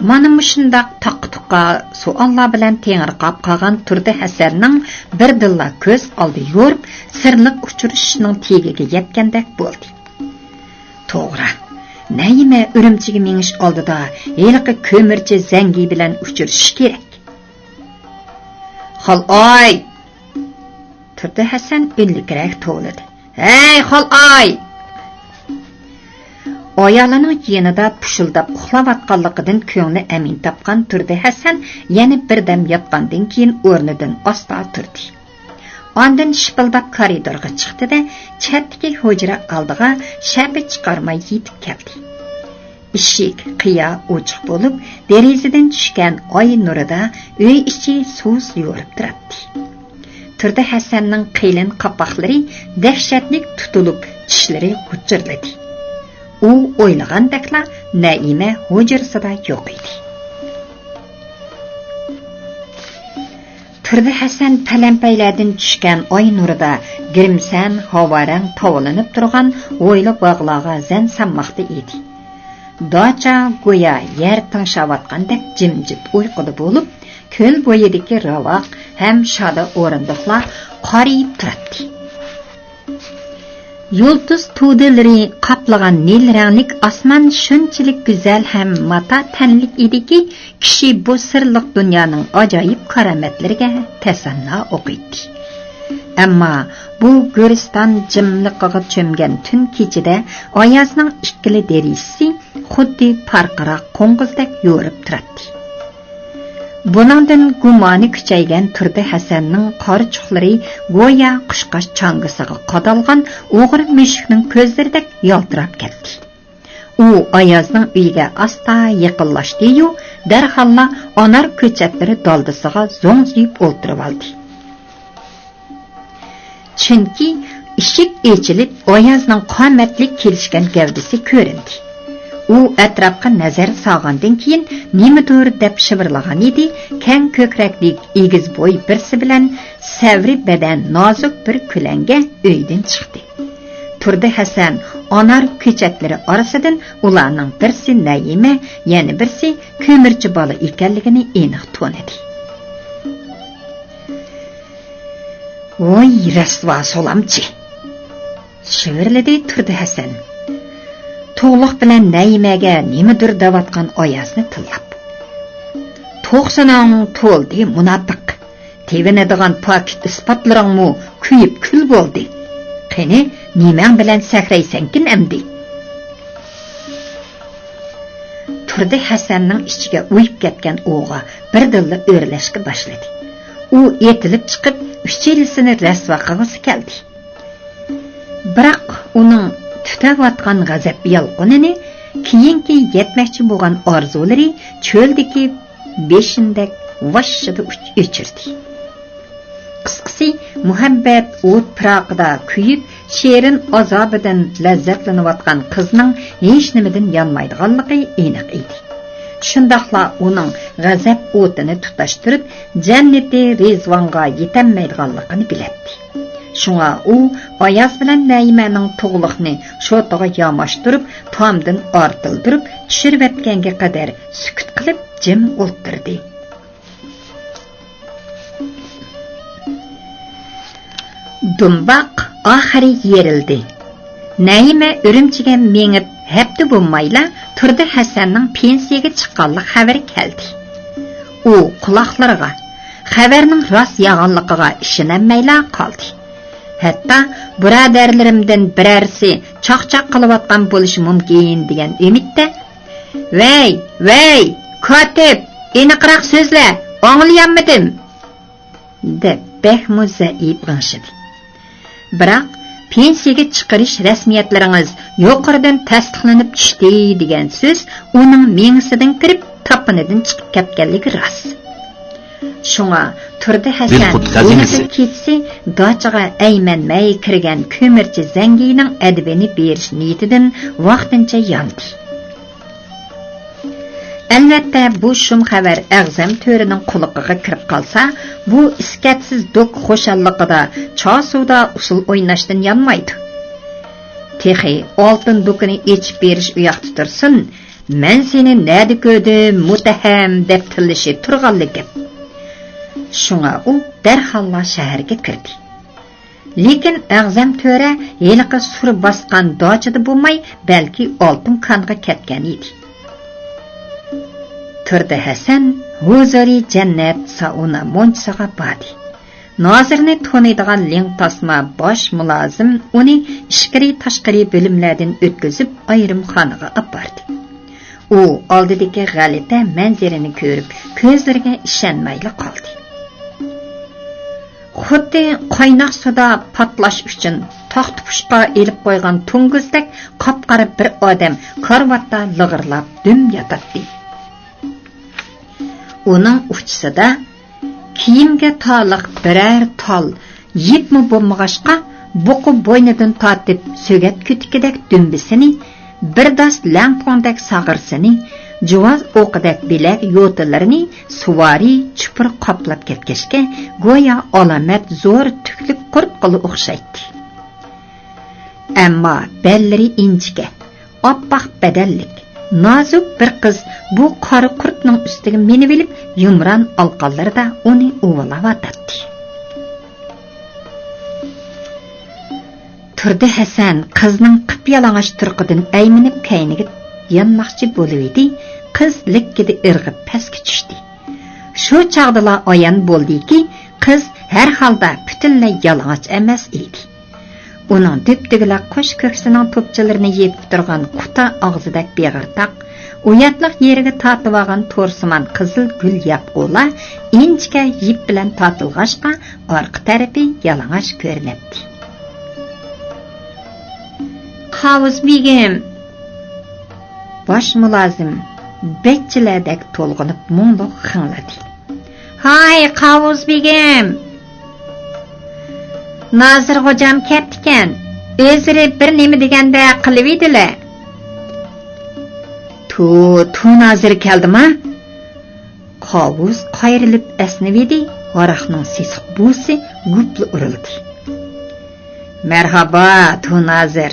مانا مۇشۇنداق تاققا-تۇققا سوئاللار بىلەن تېڭىرقاپ قالغان تۇردى ھەسەننىڭ بىردىنلا كۆز ئالدى يورۇپ، سىرلىق ئۇچرىشىشنىڭ تېگىگە يەتكەندەك بولدى. توغرا، نەيىمە ئۈرۈمچىگە مېڭىش ئالدىدا ھېلىقى كۆمۈرچى زەڭگى بىلەن ئۇچرىشىشى كېرەك. خالئاي! تۇردى ھەسەن ئۈنلۈكرەك توۋلىدى. ھەي، خالئاي! ئايالىنىڭ يېنىدا پۇشۇلداپ ئۇخلاۋاتقانلىقىدىن كۆڭلى ئەمىن تاپقان تۇردى ھەسەن يەنە بىردەم ياتقاندىن كېيىن ئورنىدىن ئاستا تۇردى. ئاندىن شىپىلداپ كارىدورغا چىقتى-دە، چەتتىكى ھۇجرا ئالدىغا شەپە چىقارماي يېتىپ كەلدى. ئىشىك، قىيا ئوچۇق بولۇپ، دېرىزىدىن چۈشكەن ئاي نۇرىدا ئۆي ئىچى سۇس يورۇپ تۇراتتى. تۇردى ھەسەننىڭ قېلىن قاپاقلىرى دەھشەتلىك تۇتۇلۇپ، چىشلىرى غۇچۇرلىدى. ئۇ ئويلىغاندەكلا نەئىمە ھۇجرىسىدا يوق ئىدى. تۇردى ھەسەن پەلەمپەيلەردىن چۈشكەن ئاي نۇرىدا گىرىمسەن، ھاۋارەڭ تاۋلىنىپ تۇرغان ھويلا باغلارغا زەن سالماقتا ئىدى. داچا گويا يەر تىڭشاۋاتقاندەك جىمجىت ئۇيقۇدا بولۇپ، كۆل بويىدىكى راۋاق ھەم شادا ئورۇندۇقلار قارىيىپ تۇراتتى. يۇلتۇز تۇدىلىرى قاپلىغان نىل رەڭلىك ئاسمان شۇنچىلىك گۈزەل ھەم ماتا تەنلىك ئىدىكى، كىشى بۇ سىرلىق دۇنيانىڭ ئاجايىپ كارامەتلىرىگە تەسەننا ئوقۇيتتى. ئەمما بۇ گۆرىستان جىملىقىغا چۆمگەن تۈن كېچىدە ئايازنىڭ ئىككىلا دېرىزىسى خۇددى پارقىراق قوڭغۇزدەك يورۇپ تۇراتتى. بۇنىڭدىن گۇمانى كۈچەيگەن تۇردى ھەسەننىڭ قارىچۇقلىرى گويا قۇشقاچ چاڭگىسىغا قادالغان ئوغرى مۈشۈكنىڭ كۆزلىرىدەك يالتىراپ كەتتى. ئۇ ئايازنىڭ ئۆيىگە ئاستا يېقىنلاشتى-يۇ، دەرھاللا ئانار كۆچەتلىرى دالدىسىغا زوڭزىيىپ ئولتۇرۇۋالدى. چۈنكى ئىشىك ئېچىلىپ، ئايازنىڭ قامەتلىك كېلىشكەن گەۋدىسى كۆرۈندى. ئۇ ئەتراپقا نەزەر سالغاندىن كېيىن، نېمىدۇر دەپ شىۋىرلىغان ئىدى، كەڭ كۆكرەكلىك ئېگىز بوي بىرسى بىلەن سەۋرى بەدەن نازۇك بىر كۆلەڭگە ئۆيدىن چىقتى. تۇردى ھەسەن ئانار كۆچەتلىرى ئارىسىدىن ئۇلارنىڭ بىرسى نەيىمە، يەنە بىرسى كۆمۈرچى بالا ئىكەنلىكىنى ئېنىق تونۇدى. ۋوي، رەسۋا سولامچى! شىۋىرلىدى تۇردى ھەسەن. تۇغلۇق بىلەن نەيىمەگە نېمىدۇر دەۋاتقان ئايازنى تىللاپ. توقسىنىڭ تولدى، مۇناپىق! تېۋىنىدىغان پاكىت ئىسپاتلىرىڭمۇ كۆيۈپ كۈل بولدى. قېنى، نېمەڭ بىلەن سەكرەيسەنكىن ئەمدى؟ تۇردى ھەسەننىڭ ئىچىگە ئۇيۇپ كەتكەن ئوغا بىردىنلا ئۆرلەشكە باشلىدى. ئۇ ئېتىلىپ چىقىپ، ئۈچىلىسىنى رەسۋا قىلغۇسى كەلدى. بىراق ئۇنىڭ تۈتەۋاتقان غەزەپ يالقۇنىنى، كېيىنكى يەتمەكچى بولغان ئارزۇلىرى چۆلدىكى بېشىندەك ۋاششىدە ئۆچ-، ئۆچۈردى. قىسقىسى، مۇھەببەت ئوت پىراقىدا كۆيۈپ، شېرىن ئازابىدىن لەززەتلىنىۋاتقان قىزنىڭ ھېچنېمىدىن يانمايدىغانلىقى ئېنىق ئىدى. شۇنداقلا ئۇنىڭ غەزەپ ئوتىنى تۇتاشتۇرۇپ، جەننىتى رىزۋانغا يېتەلمەيدىغانلىقىنى بىلەتتى. شۇڭا ئۇ ئاياز بىلەن نەيىمەنىڭ تۇغلۇقنى شوتىغا ياماشتۇرۇپ، تامدىن ئارتىلدۇرۇپ چۈشۈرۈۋەتكەنگە قەدەر سۈكۈت قىلىپ جىم ئولتۇردى. دۇمباق ئاخىرى يېرىلدى. نەيىمە ئۈرۈمچىگە مېڭىپ ھەپتە بولمايلا، تۇردى ھەسەننىڭ پېنسىيەگە چىققانلىق خەۋىرى كەلدى. ئۇ قۇلاقلىرىغا، خەۋەرنىڭ راست يالغانلىقىغا ئىشىنەلمەيلا قالدى. ھەتتا بۇرادەرلىرىمدىن بىرەرسى چاقچاق قىلىۋاتقان بولۇشى مۇمكىن دېگەن ئۈمىدتە، «ۋەي، ۋەي، كاتىپ، ئېنىقراق سۆزلە، ئاڭلىيالمىدىم!» دەپ بەكمۇ زەئىپ غىڭشىدى. بىراق، «پېنسىيەگە چىقىرىش رەسمىيەتلىرىڭىز يۇقىرىدىن تەستىقلىنىپ چۈشتى» دېگەن سۆز ئۇنىڭ مېڭىسىدىن كىرىپ، تاپىنىدىن چىقىپ كەتكەنلىكى راست. شۇڭا تۇردى ھەسەن ھېلىقى كېچىسى داچىغا ئەيمەنمەي كىرگەن كۆمۈرچى زەڭگىنىڭ ئەدىپىنى بېرىش نىيىتىدىن ۋاقتىنچە ياندى. ئەلۋەتتە، بۇ شۇم خەۋەر ئەغزەم تۆرىنىڭ قۇلىقىغا كىرىپ قالسا، بۇ ئىسكەتسىز دوك خۇشاللىقىدا چاسۇدا ئۇسسۇل ئويناشتىن يانمايدۇ. «تېخى ئالتۇن دوكىنى ئېچىپ بېرىش ئۇياقتا تۇرسۇن، مەن سېنى نەدە كۆردۈم، مۇتتەھەم؟» دەپ تىللىشى تۇرغانلا گەپ. شۇڭا ئۇ دەرھاللا شەھەرگە كىردى. لېكىن ئەغزەم تۆرە ھېلىقى سۇر باسقان داچىدا بولماي، بەلكى ئالتۇن كانغا كەتكەن ئىدى. تۇردى ھەسەن ھۇزۇرى جەننەت سائۇنا مونچىسىغا باردى. نازىرنى تونۇيدىغان لىڭ تاسما باش مۇلازىم ئۇنى ئىچكىرى تاشقىرى بۆلۈملەردىن ئۆتكۈزۈپ، ئايرىمخانىغا ئاپاردى. ئۇ ئالدىدىكى غەلىتە مەنزىرىنى كۆرۈپ، كۆزلىرىگە ئىشەنمەيلا قالدى. خۇددى قايناق سۇدا پاتلاش ئۈچۈن تاختا پۇشقا ئېلىپ قويغان توڭگۇزدەك قاپقارا بىر ئادەم كارىۋاتتا لىغىرلاپ دۈم ياتاتتى. ئۇنىڭ ئۇچىسىدا كىيىمگە تالىق بىرەر تال يىپمۇ بولمىغاچقا، بۇقا بوينىدىن تارتىپ سۆگەت كۆتىكىدەك دۈمبىسىنى، بىر داس لەڭپۇڭدەك ساغرىسىنى، جۇۋاز ئوقىدەك بىلەك يوتىلىرىنى سۇۋارى چۇپۇر قاپلاپ كەتكەچكە، گويا ئالامەت زور تۈكلۈك قۇرتقىلا ئوخشايتتى. ئەمما بەللىرى ئىنچىكە، ئاپئاق بەدەنلىك، نازۇك بىر قىز بۇ قارا قۇرتنىڭ ئۈستىگە مىنىۋېلىپ، يۇمران ئالىقانلىرىدا ئۇنى ئۇۋىلاۋاتاتتى. تۇردى ھەسەن قىزنىڭ قىپيالىڭاچ تۇرقىدىن ئەيمىنىپ كەينىگە يانماقچى بولۇۋىدى، قىز لىككىدە ئىرغىپ پەسكە چۈشتى. شۇ چاغدىلا ئايان بولدىكى، قىز ھەر ھالدا پۈتۈنلەي يالىڭاچ ئەمەس ئىدى. ئۇنىڭ دۈپدۈگىلەك قوش كۆكسىنىڭ توپچىلىرىنى يېپىپ تۇرغان قۇتا ئاغزىدەك بېغىرتاق، ئۇياتلىق يېرىگە تارتىۋالغان تورسىمان قىزىل گۈل ياپقۇلا ئىنچىكە يىپ بىلەن تارتىلغاچقا، ئارقا تەرىپى يالىڭاچ كۆرۈنەتتى. قاۋۇز بېگىم! باش مۇلازىم بەچچىلەردەك تولغىنىپ مۇڭلۇق خىڭلىدى. ھاي، قاۋۇز بېگىم! نازىر غوجام كەپتىكەن، ئۆزلىرى بىر نېمە دېگەندەك قىلىۋىدىلە. تو، تو نازىر كەلدىما؟ قاۋۇز قايرىلىپ ئەسنىۋىدى، ھاراقنىڭ سېسىق بۇسى گۈپلا ئۇرۇلدى. مەرھابا، تو نازىر!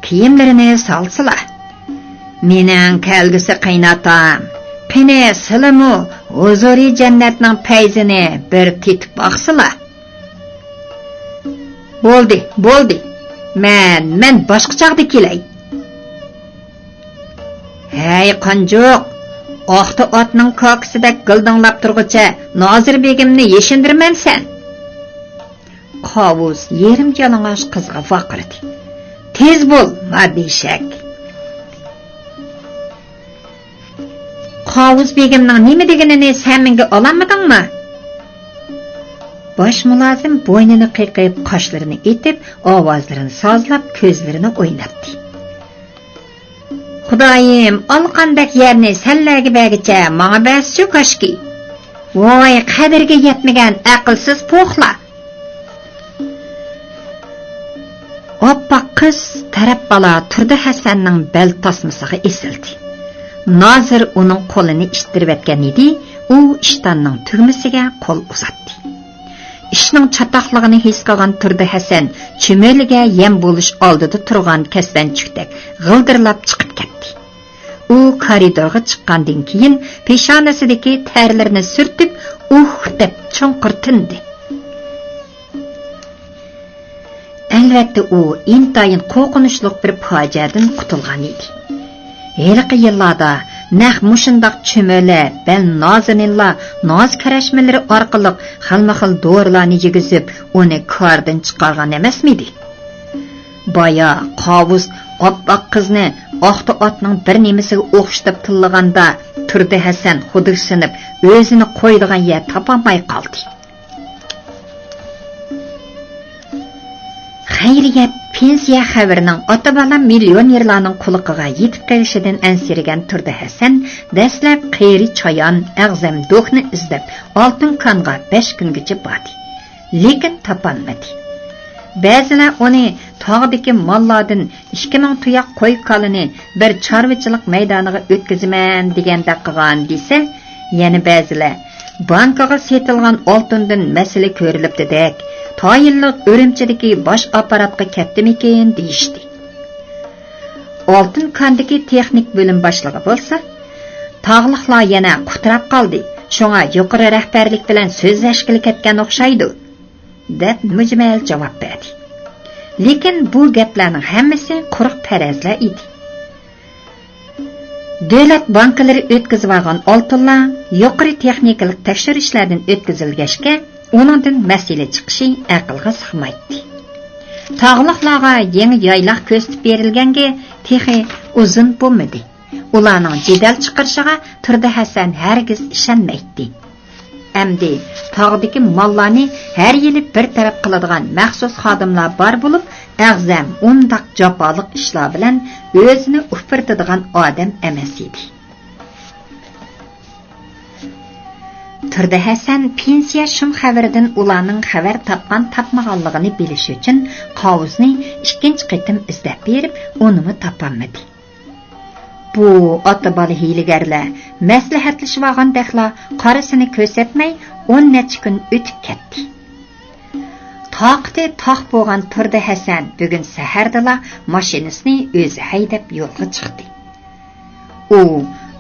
كىيىملىرىنى سالسىلا. مېنىڭ كەلگۈسى قېيناتام، قېنى سىلىمۇ ھۇزۇرى جەننەتنىڭ پەيزىنى بىر تېتىپ باقسىلا. بولدى، بولدى. مەن، مەن باشقا چاغدا كېلەي. ھەي، قانجۇق! ئاختا ئاتنىڭ كاكىسىدەك گىلدىڭلاپ تۇرغۇچە نازىر بېگىمنى يېشىندۇرىمەن سەن! قاۋۇز يېرىم يالىڭاچ قىزغا ۋارقىرىدى. تېز بول، مادىشەك! قاۋۇز بېگىمنىڭ نېمە دېگىنىنى سەن مەڭگە ئالالمىدىڭمۇ؟ باش مۇلازىم بوينىنى قېقىپ، قاشلىرىنى ئېتىپ، ئاۋازلىرىنى سازلاپ، كۆزلىرىنى ئويناتتى. خۇدايىم، ئالىقاندەك يەرنى سەنلەرگە بەرگىچە ماڭا بەرسىچۇ كاشكى. ۋاي، قەدرىگە يەتمىگەن ئەقىلسىز پوخلار! ئاپئاق قىز تەرەپ بالا تۇردى ھەسەننىڭ بەل تاسمىسىغا ئېسىلدى. نازىر ئۇنىڭ قولىنى ئىتتىرىۋەتكەن ئىدى، ئۇ ئىشتاننىڭ تۈگمىسىگە قول ئۇزاتتى. ئىشنىڭ چاتاقلىقىنى ھېس قىلغان تۇردى ھەسەن چۈمۈلىگە يەم بولۇش ئالدىدا تۇرغان كەسلەنچۈكتەك غىلدىرلاپ چىقىپ كەتتى. ئۇ كارىدورغا چىققاندىن كېيىن، پېشانىسىدىكى تەرلىرىنى سۈرتۈپ، ئۇھ دەپ چوڭقۇر تىندى. ئەلۋەتتە، ئۇ ئىنتايىن قورقۇنچلۇق بىر پاجىئەدىن قۇتۇلغان ئىدى. ھېلىقى يىللاردا نەق مۇشۇنداق چۈمۈلە، بەل نازىنىنلار ناز كىرىشمىلىرى ئارقىلىق خىلمۇ خىل دورىلارنى يېگۈزۈپ، ئۇنى كاردىن چىقارغان ئەمەسمىدى؟ بايا قاۋۇس ئاپئاق قىزنى ئاختا ئاتنىڭ بىر نېمىسىگە ئوخشىتىپ تىللىغاندا، تۇردى ھەسەن خۇدۈكسىنىپ، ئۆزىنى قويىدىغان يەر تاپالماي قالدى. خەيرىيەت، پېنسىيە خەۋىرىنىڭ ئاتا-بالا مىليونېرلارنىڭ قۇلىقىغا يېتىپ قېلىشىدىن ئەنسىرىگەن تۇردى ھەسەن دەسلەپ قېرى چايان ئەغزەم دوكنى ئىزدەپ، ئالتۇن كانغا بەش كۈنگىچە باردى. لېكىن تاپالمىدى. بەزىلەر ئۇنى تاغدىكى ماللاردىن ئىككى مىڭ تۇياق قوي-كالىنى بىر چارۋىچىلىق مەيدانىغا ئۆتكۈزىمەن دېگەندەك قىلغان دېسە، يەنە بەزىلەر بانكىغا سېتىلغان ئالتۇندىن مەسىلە كۆرۈلۈپتىدەك، تايىنلىق ئۈرۈمچىدىكى باش ئاپپاراتقا كەتتىمىكىن دېيىشتى. ئالتۇن كاندىكى تېخنىك بۆلۈم باشلىقى بولسا، تاغلىقلار يەنە قۇتراپ قالدى، شۇڭا يۇقىرى رەھبەرلىك بىلەن سۆزلەشكىلى كەتكەن ئوخشايدۇ، دەپ مۈجمەل جاۋاب بەردى. لېكىن بۇ گەپلەرنىڭ ھەممىسى قۇرۇق پەرەزلەر ئىدى. دۆلەت بانكىلىرى ئۆتكۈزۈۋالغان ئالتۇنلار يۇقىرى تېخنىكىلىق تەكشۈرۈشلەردىن ئۆتكۈزۈلگەچكە، ئۇنىڭدىن مەسىلە چىقىشى ئەقىلگە سىغمايتتى. تاغلىقلارغا يېڭى يايلاق كۆرسىتىپ بېرىلگەنگە تېخى ئۇزۇن بولمىدى. ئۇلارنىڭ جېدەل چىقىرىشىغا تۇردى ھەسەن ھەرگىز ئىشەنمەيتتى. ئەمدى تاغدىكى ماللارنى ھەر يىلى بىر تەرەپ قىلىدىغان مەخسۇس خادىملار بار بولۇپ، ئەغزەم ئۇنداق جاپالىق ئىشلار بىلەن ئۆزىنى ئۇپرىتىدىغان ئادەم ئەمەس ئىدى. تۇردى ھەسەن پېنسىيە شۇم خەۋىرىدىن ئۇلارنىڭ خەۋەر تاپقان-تاپمىغانلىقىنى بىلىش ئۈچۈن قاۋۇزنى ئىككىنچى قېتىم ئىزدەپ بېرىپ، ئۇنىمۇ تاپالمىدى. بۇ ئاتا-بالا ھىيلىگەرلەر مەسلىھەتلىشىۋالغاندەكلا قارىسىنى كۆرسەتمەي ئون نەچچە كۈن ئۆتۈپ كەتتى. تاقىتى تاق بولغان تۇردى ھەسەن بۈگۈن سەھەردىلا ماشىنىسىنى ئۆزى ھەيدەپ يولغا چىقتى. ئۇ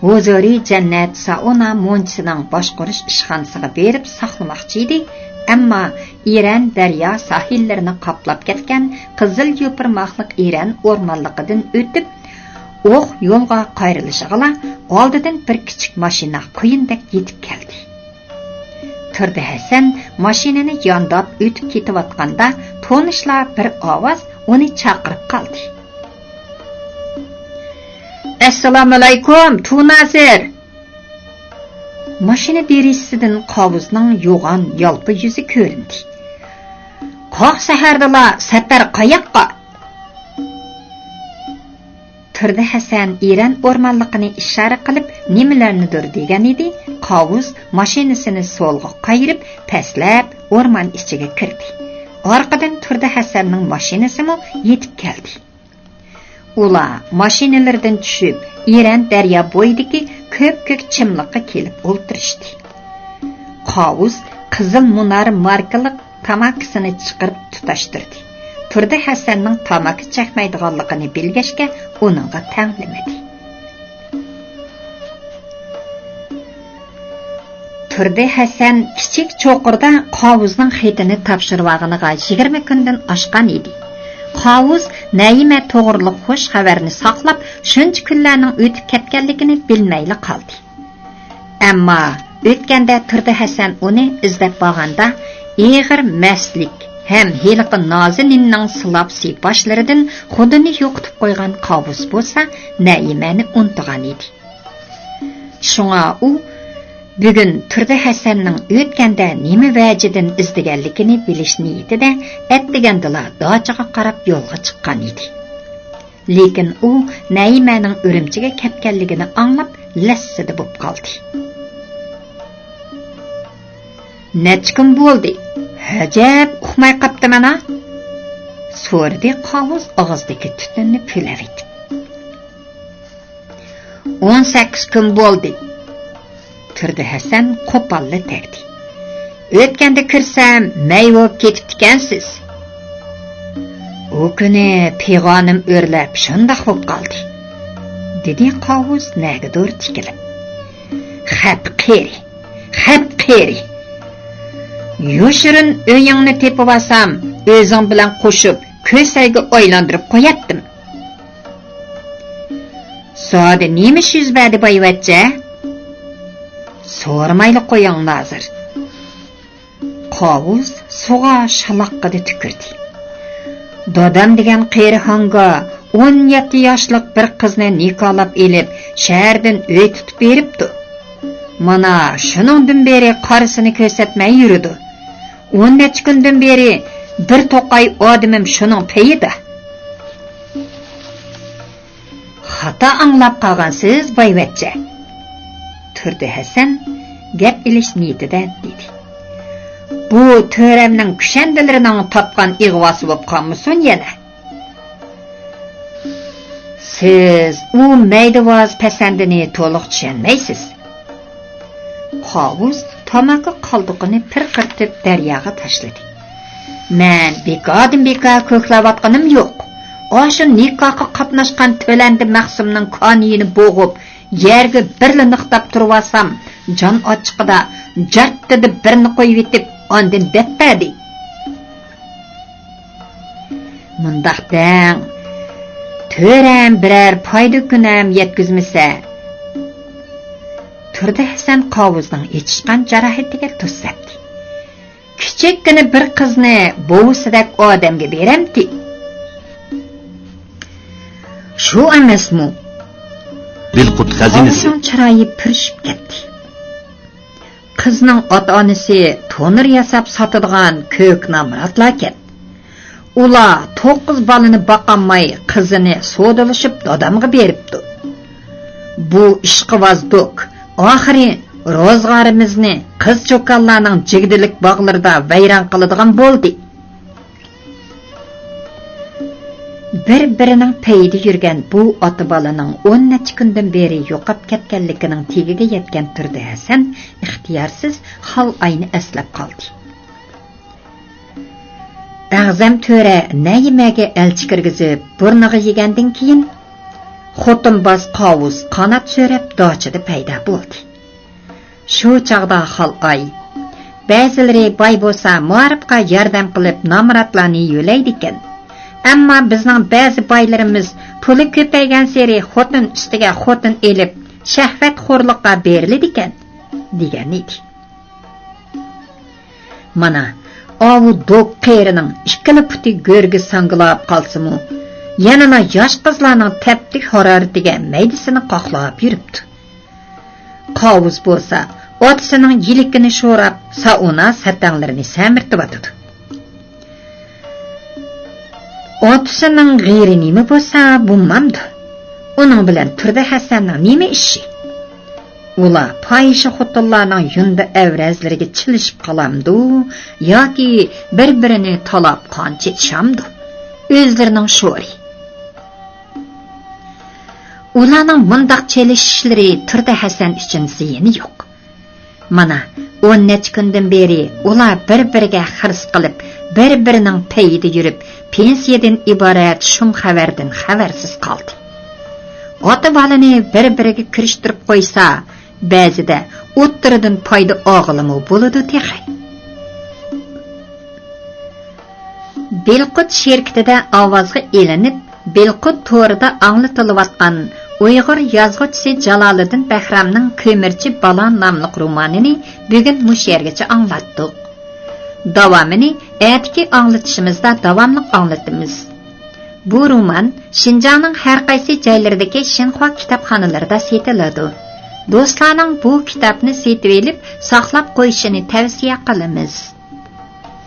ھۇزۇرى جەننەت سائۇنا مۇنچىسىنىڭ باشقۇرۇش ئىشخانىسىغا بېرىپ ساقلىماقچى ئىدى، ئەمما ئىرەن دەريا ساھىللىرىنى قاپلاپ كەتكەن قىزىل يوپۇرماقلىق ئىرەن ئورمانلىقىدىن ئۆتۈپ، ئوق يولغا قايرىلىشىغىلا ئالدىدىن بىر كىچىك ماشىنا قۇيۇندەك يېتىپ كەلدى. تۇردى ھەسەن ماشىنىنى يانداپ ئۆتۈپ كېتىۋاتقاندا، تونۇشلا بىر ئاۋاز ئۇنى چاقىرىپ قالدى. ئەسسالامۇئەلەيكۇم، تۇنازىر! ماشىنا دېرىزىسىدىن قاۋۇزنىڭ يوغان يالپا يۈزى كۆرۈندى. قاق سەھەردىلا سەپەر قاياققا؟ تۇردى ھەسەن ئىرەن ئورمانلىقىنى ئىشارە قىلىپ نېمىلەرنىدۇر دېگەن ئىدى، قاۋۇز ماشىنىسىنى سولغا قايرىپ، پەسلەپ ئورمان ئىچىگە كىردى. ئارقىدىن تۇردى ھەسەننىڭ ماشىنىسىمۇ يېتىپ كەلدى. ئۇلار ماشىنىلىرىدىن چۈشۈپ، ئىرەن دەريا بويىدىكى كۆپكۆك چىملىققا كېلىپ ئولتۇرۇشتى. قاۋۇز قىزىل مۇنار ماركىلىق تاماكىسىنى چىقىرىپ تۇتاشتۇردى. تۇردى ھەسەننىڭ تاماكا چەكمەيدىغانلىقىنى بىلگەچكە، ئۇنىڭغا تەڭلىمىدى. تۇردى ھەسەن كىچىك چوقۇردا قاۋۇزنىڭ خېتىنى تاپشۇرۇۋالغىنىغا يىگىرمە كۈندىن ئاشقان ئىدى. قاۋۇز نەيىمە توغرۇلۇق خۇش خەۋەرنى ساقلاپ، شۇنچە كۈنلەرنىڭ ئۆتۈپ كەتكەنلىكىنى بىلمەيلا قالدى. ئەمما ئۆتكەندە تۇردى ھەسەن ئۇنى ئىزدەپ بارغاندا، ئېغىر مەستلىك ھەم ھېلىقى نازىنىننىڭ سىلاپ-سىپاشلىرىدىن خۇدىنى يوقىتىپ قويغان قاۋۇز بولسا نەيىمەنى ئۇنتۇغان ئىدى. شۇڭا ئۇ بۈگۈن تۇردى ھەسەننىڭ ئۆتكەندە نېمە ۋەجىدىن ئىزدىگەنلىكىنى بىلىش نىيىتىدە ئەتىگەندىلا داچىغا قاراپ يولغا چىققان ئىدى. لېكىن ئۇ نەيىمەنىڭ ئۈرۈمچىگە كەتكەنلىكىنى ئاڭلاپ لەسسىدە بولۇپ قالدى. نەچچە كۈن بولدى؟ ھەجەپ ئۇقماي قاپتىمەن ھە؟ سورىدى قاۋۇز ئاغزىدىكى تۈتۈننى پۈۋلەۋېتىپ. ئون سەككىز كۈن بولدى. تۇردى ھەسەن قوپاللا تەگدى. ئۆتكەندە كىرسەم مەي بولۇپ كېتىپتىكەنسىز. ئۇ كۈنى پىغانىم ئۆرلەپ شۇنداق بولۇپ قالدى، دېدى قاۋۇز نەگىدۇر تىكىلىپ. خەپ قېرى، خەپ قېرى! يوشۇرۇن ئۆيۈڭنى تېپىۋالسام، ئۆزۈڭ بىلەن قوشۇپ كۆسەيگە ئايلاندۇرۇپ قوياتتىم. زادى نېمە ئىش يۈز بەردى بايۋەچچە؟ سورىمايلا قويۇڭ نازىر. قاۋۇس سۇغا شالاققىدە تۈكۈردى. دادام دېگەن قېرى ھاڭگا ئون يەتتە ياشلىق بىر قىزنى نىكاھلاپ ئېلىپ، شەھەردىن ئۆي تۇتۇپ بېرىپتۇ. مانا شۇنىڭدىن بېرى قارىسىنى كۆرسەتمەي يۈرىدۇ. ئون نەچچە كۈندىن بېرى بىر توقاي ئادىمىم شۇنىڭ پېيىدە. خاتا ئاڭلاپ قالغانسىز، بايۋەچچە. تۇردى ھەسەن گەپ ئېلىش نىيىتىدە دېدى. بۇ تۆرەمنىڭ كۈشەندىلىرىنىڭ تاپقان ئىغۋاسى بولۇپ قالمىسۇن يەنە. سىز ئۇ مەيدىۋاز پەسەندىنى تولۇق چۈشەنمەيسىز. قاۋۇس تاماكا قالدۇقىنى پىرقىرىتىپ دەرياغا تاشلىدى. مەن بىكاردىن بىكار كۆكلەۋاتقىنىم يوق. ئاشۇ نىكاھقا قاتناشقان تۆلەندى مەخسۇمنىڭ كانىيىنى بوغۇپ، يەرگە بىرلا نىقتاپ تۇرۇۋالسام، جان ئاچچىقىدا جارتتىدە بىرنى قويۇۋېتىپ، ئاندىن دەپ بەردى. مۇنداق دەڭ، تۆرەم بىرەر پايدا كۈنەم يەتكۈزمىسە. تۇردى ھەسەن قاۋۇزنىڭ ئېچىشقان جاراھىتىگە تۇز سەپتى. كىچىككىنە بىر قىزنى بوۋىسىدەك ئادەمگە بېرەمتى؟ شۇ ئەمەسمۇ؟ بىلقۇت خەزىنىسى. قاۋۇزنىڭ چىرايى پۈرۈشۈپ كەتتى. قىزنىڭ ئاتا-ئانىسى تونۇر ياساپ ساتىدىغان كۆك نامراتلاركەن. ئۇلار توققۇز بالىنى باقالماي، قىزىنى سودىلىشىپ دادامغا بېرىپتۇ. بۇ ئىشقىۋاز دوك ئاخىرى روزغارىمىزنى قىز-چوكانلارنىڭ جىگدىلىك باغلىرىدا ۋەيران قىلىدىغان بولدى. بىر-بىرىنىڭ پېيىدە يۈرگەن بۇ ئاتا-بالىنىڭ ئون نەچچە كۈندىن بېرى يوقاپ كەتكەنلىكىنىڭ تېگىگە يەتكەن تۇردى ھەسەن ئىختىيارسىز خالئاينى ئەسلەپ قالدى. ئەغزەم تۆرە نەيىمەگە ئەلچى كىرگۈزۈپ، بۇرنىغا يېگەندىن كېيىن، خوتۇنباز قاۋۇس قانات سۆرەپ داچىدا پەيدا بولدى. شۇ چاغدا خالئاي، بەزىلىرى باي بولسا مائارىپقا ياردەم قىلىپ نامراتلارنى يۆلەيدىكەن. ئەمما بىزنىڭ بەزى بايلىرىمىز پۇلى كۆپەيگەنسېرى خوتۇن ئۈستىگە خوتۇن ئېلىپ، شەھۋەتخورلۇققا بېرىلىدىكەن، دېگەن ئىدى. مانا، ئاۋۇ دوك قېرىنىڭ ئىككىلا پۇتى گۆرگە ساڭگىلاپ قالسىمۇ، يەنىلا ياش قىزلارنىڭ تەپتىك ھارارىتىگە مەيدىسىنى قاقلاپ يۈرۈپتۇ. قاۋۇس بولسا ئاتىسىنىڭ يىلىكىنى شوراپ، سائۇنا سەتەڭلىرىنى سەمرىتىۋاتىدۇ. ئاتىسىنىڭ غېرى نېمە بولسا بولمامدۇ؟ ئۇنىڭ بىلەن تۇردى ھەسەننىڭ نېمە ئىشى؟ ئۇلار پاھىشە خوتۇنلارنىڭ يۇندى ئەۋرەزلىرىگە چىلىشىپ قالامدۇ ياكى بىر-بىرىنى تالاپ قان چېچىشامدۇ؟ ئۆزلىرىنىڭ شورى. ئۇلارنىڭ مۇنداق چېلىشىشلىرى تۇردى ھەسەن ئۈچۈن زىيىنى يوق. مانا، ئون نەچچە كۈندىن بېرى ئۇلار بىر-بىرىگە خىرىس قىلىپ، بىر-بىرىنىڭ پېيىدە يۈرۈپ، پېنسىيەدىن ئىبارەت شۇم خەۋەردىن خەۋەرسىز قالدى. ئاتا-بالىنى بىر-بىرىگە كىرىشتۈرۈپ قويسا، بەزىدە ئوتتۇرىدىن پايدا ئالغىلىمۇ بولىدۇ تېخى. بىلقۇت شىركىتىدە ئاۋازغا ئېلىنىپ، بىلقۇت تورىدا ئاڭلىتىلىۋاتقان ئۇيغۇر يازغۇچىسى جالالىدىن بەھرامنىڭ كۆمۈرچى بالا ناملىق رومانىنى بۈگۈن مۇشۇ يەرگىچە ئاڭلاتتۇق. داۋامىنى ئەتىكى ئاڭلىتىشىمىزدا داۋاملىق ئاڭلىتىمىز. بۇ رومان شىنجاڭنىڭ ھەر قايسى جايلىرىدىكى شىنخۇا كىتابخانىلىرىدا سېتىلىدۇ. دوستلارنىڭ بۇ كىتابنى سېتىۋېلىپ ساقلاپ قويۇشىنى تەۋسىيە قىلىمىز.